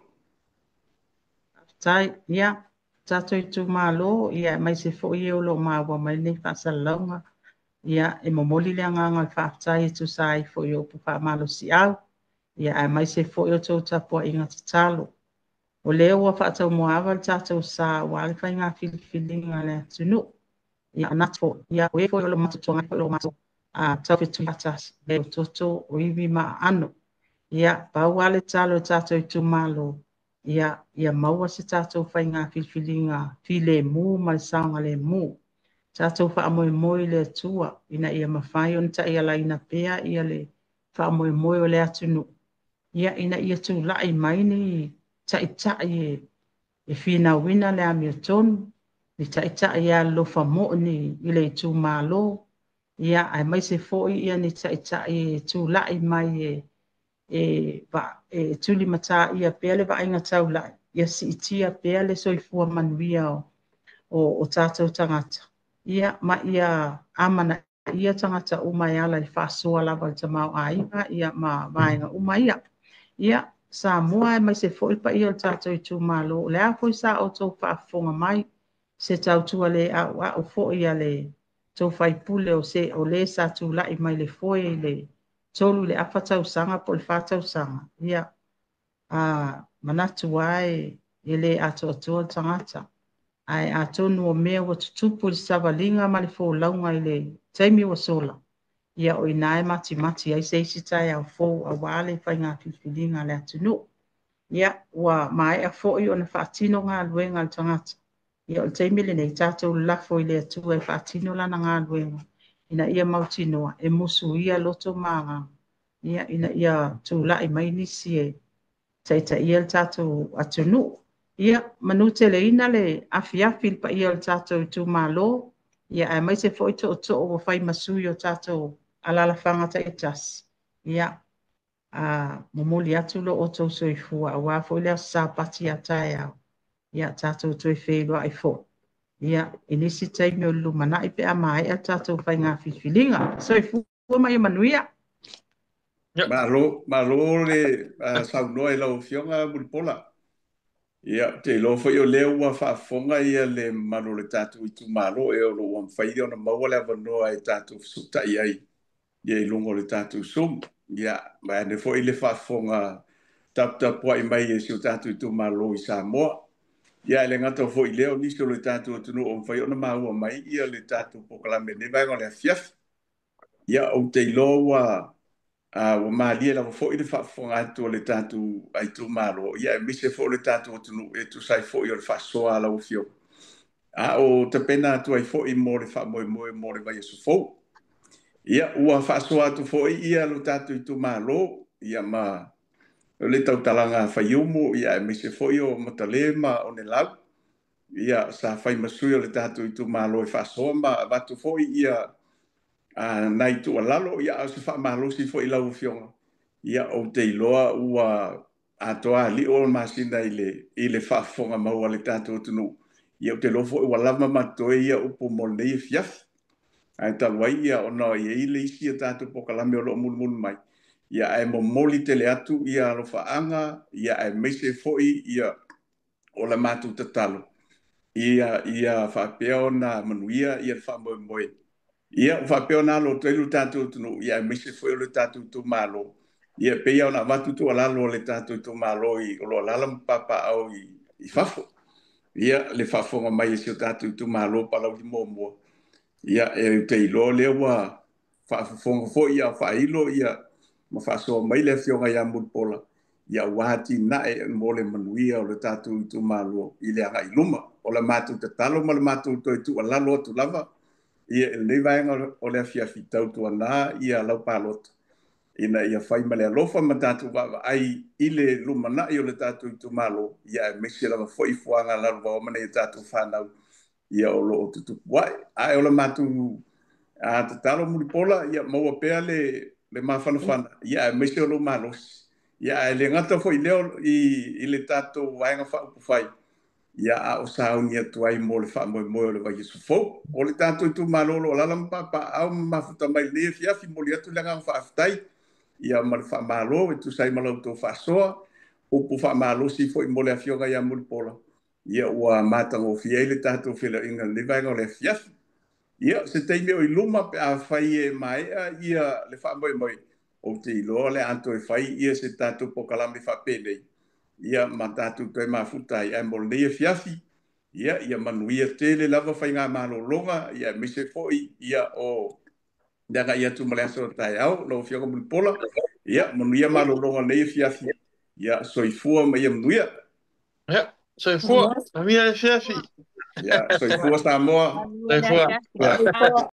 Faafetai. Ia, Tatou itumalo, ia aemaise foi e o lo o maua mai lenei faasalalauga, ia e momoli le agaga o le faafetai e tusa ai foi o upu faamalosiau, ia aemaise foi o tou tapuaiga tatalo. O lea ua faataumuaava le tatou sa aua le faiga filifiliga a le atunuu. Ia manatu foi, ia o e foi o lo o matou foi o lo o matou taufetuli faatasi, o toto, o ivi ma aano. Ia, pau lava le tatalo i le tatou itumalo, ia, ia maua se tatou faiga filifiliga filemu ma le saogalemu. Tatou faamoemoe i le Atua ina ia mafai ona taialaina pea ia le faamoemoe o le atunuu, ia, ina ia tulai mai ni taitai e finauina le amiotonu, ni taitai e alolofa moni i le itumalo, ia, aemaise foi ia ni taitai e tulai mai e tulimataia pea le vaaiga taulai, ia siitia pea le soifua manuia o tatou tagata, ia, ma ia amanaia tagata uma e ala i le faasoa lava o le tamaoaiga, ia, ma vaega uma ia. Ia, Samoa aemaise foi le paia o le tatou itumalo, o le a foi sa outou faafofoga mai, se tautua le auau foi a le tou faipule o se o le sa tulai mai le foe i le 3 i le afa tausaga po o le 4 tausaga, ia, manatu lava e le atoatoa le tagata. Ae atonu o mea ua tutupu i le savaliga ma le folauga i le taimi ua sola, ia o i ina e matimati ai se isi taeao fou aua le faiga filifiliga a le atunuu. Ia, ua maea foi ona faatino galuega a le tagata. Ia, o le taimi lenei, tatou lafo i le Atua e faatino lana galuega, ina ia mautinoa e musuia loto ma agaga, ia, ina ia tulai mai nisi e taitaia le tatou atunuu. Ia, manuteleina le afiafi i le paia o le tatou itumalo, ia, aemaise foi tootoo ua fai ma sui o tatou alalafaga taitasi. Ia, momoli atu lo outou soifua aua foi le aso Sapati a taeao. Ia, tatou toe feiloai foi, ia, i nisi taimi o le lumanai pe a maea le tatou faiga filifiliga. Soifua ma ia manuia. Malo, malo le saunoa i lau Afioga Mulipola. Ia, ou te iloa foi o lea ua faafofoga ia le mamalu o le tatou itumalo e o lo o ua mafai ona maua le avanoa e tatou fesotai ai ia i luga o le tatou Zoom. Ia, vaeane foi le faafofoga taputapuai mai e si o tatou itumalo i Samoa. Ia, e le gata foi i lea o nisi o le tatou atunuu o mafai ona maua mai ia le tatou polokalame i lenei vaega o le afiafi. Ia, ou te iloa ua ua malie lava foi le faafofoga atu o le tatou itumalo, ia aemaise foi o le tatou atunuu e tusa ai foi o le faasoa a lau Afioga. A o tapena atu ai foi mo le faamoemoe mo le vaiaso fou. Ia, ua faasoa atu foi ia lo tatou itumalo, ia ma le tautalaga a Faiumu, ia aemaise foi o Matale ma Onelau, ia sa fai ma sui o le tatou itumalo e faasoa ma avatu foi ia nai tuualalo, ia a o se faamalosi foi i lau Afioga. Ia, ou te iloa ua atoa alio o le masina i le faafofoga mau a le tatou atunuu. Ia, ou te iloa foi ua lava ma totoe ia upu mo lenei afiafi. Ae talu ai ia ona e i ai le isi a tatou polokalame o lo o mulimuli mai. Ia, ae momoli tele atu ia alofaaga, ia aemaise foi ia o le matou tatalo ia faapea ona manuia ia le faamoemoe. Ia, ua faapea ona alo atu ai lo tatou atunuu, ia aemaise foi o le tatou itumalo. Ia, pei ona avatu tuualalo a le tatou itumalo i o lo o alaala ma papaaao i fafo. Ia, le faafofoga mai e si o tatou itumalo Palauli muamua. Ia, e te iloa lea ua faafofoga foi ia faailo ia ma faasoa mai le Afioga ia Mulipola, ia aua atinae mo le manuia o le tatou itumalo i le agai i luma. O le matou tatalo ma le matou toe tuualalo atu lava, ia i lenei vaega o le afiafi tautuana ia lau palota, ina ia fai ma le alofa ma tatou vaavaai i le lumanai o le tatou itumalo, ia aemaise lava foi fuaga lalovaoa ma nai a tatou fanau, ia o lo o tutupu ai. Ae o le matou tatalo Mulipola, ia maua pea le mafanafana, ia aemaise o lou malosi. Ia ae le gata foi lea i le tatou vaega faaupufai, ia a o sauni atu ai mo le faamoemoe o le vaiaso fou. O le tatou itumalo o lo o alaala ma papaaao ma mafuta mai lenei afiafi, momoli atu le agaga faafetai, ia ma le faamalo e tusa ai ma la outou faasoa, upu faamalosi foi mo le Afioga ia Mulipola. Ia ua matagofie ai le tatou feiloaiga i lenei vaega o le afiafi. Ia, se taimi o i luma pe afai e maea ia le faamoemoe, ou te iloa o le a toe fai ia se tatou polokalame faapenei, ia ma tatou toe mafuta ai. Ae mo lenei afiafi, ia, ia manuia tele lava faigamalologa, ia aemaise foi ia o le agai atu ma le aso o taeao, lau Afioga Mulipola. Ia, manuia malologa o lenei afiafi. Ia, soifua ma ia manuia. Ia, soifua. Manuia le afiafi. Ia, soifua Samoa. Soifua. Ia.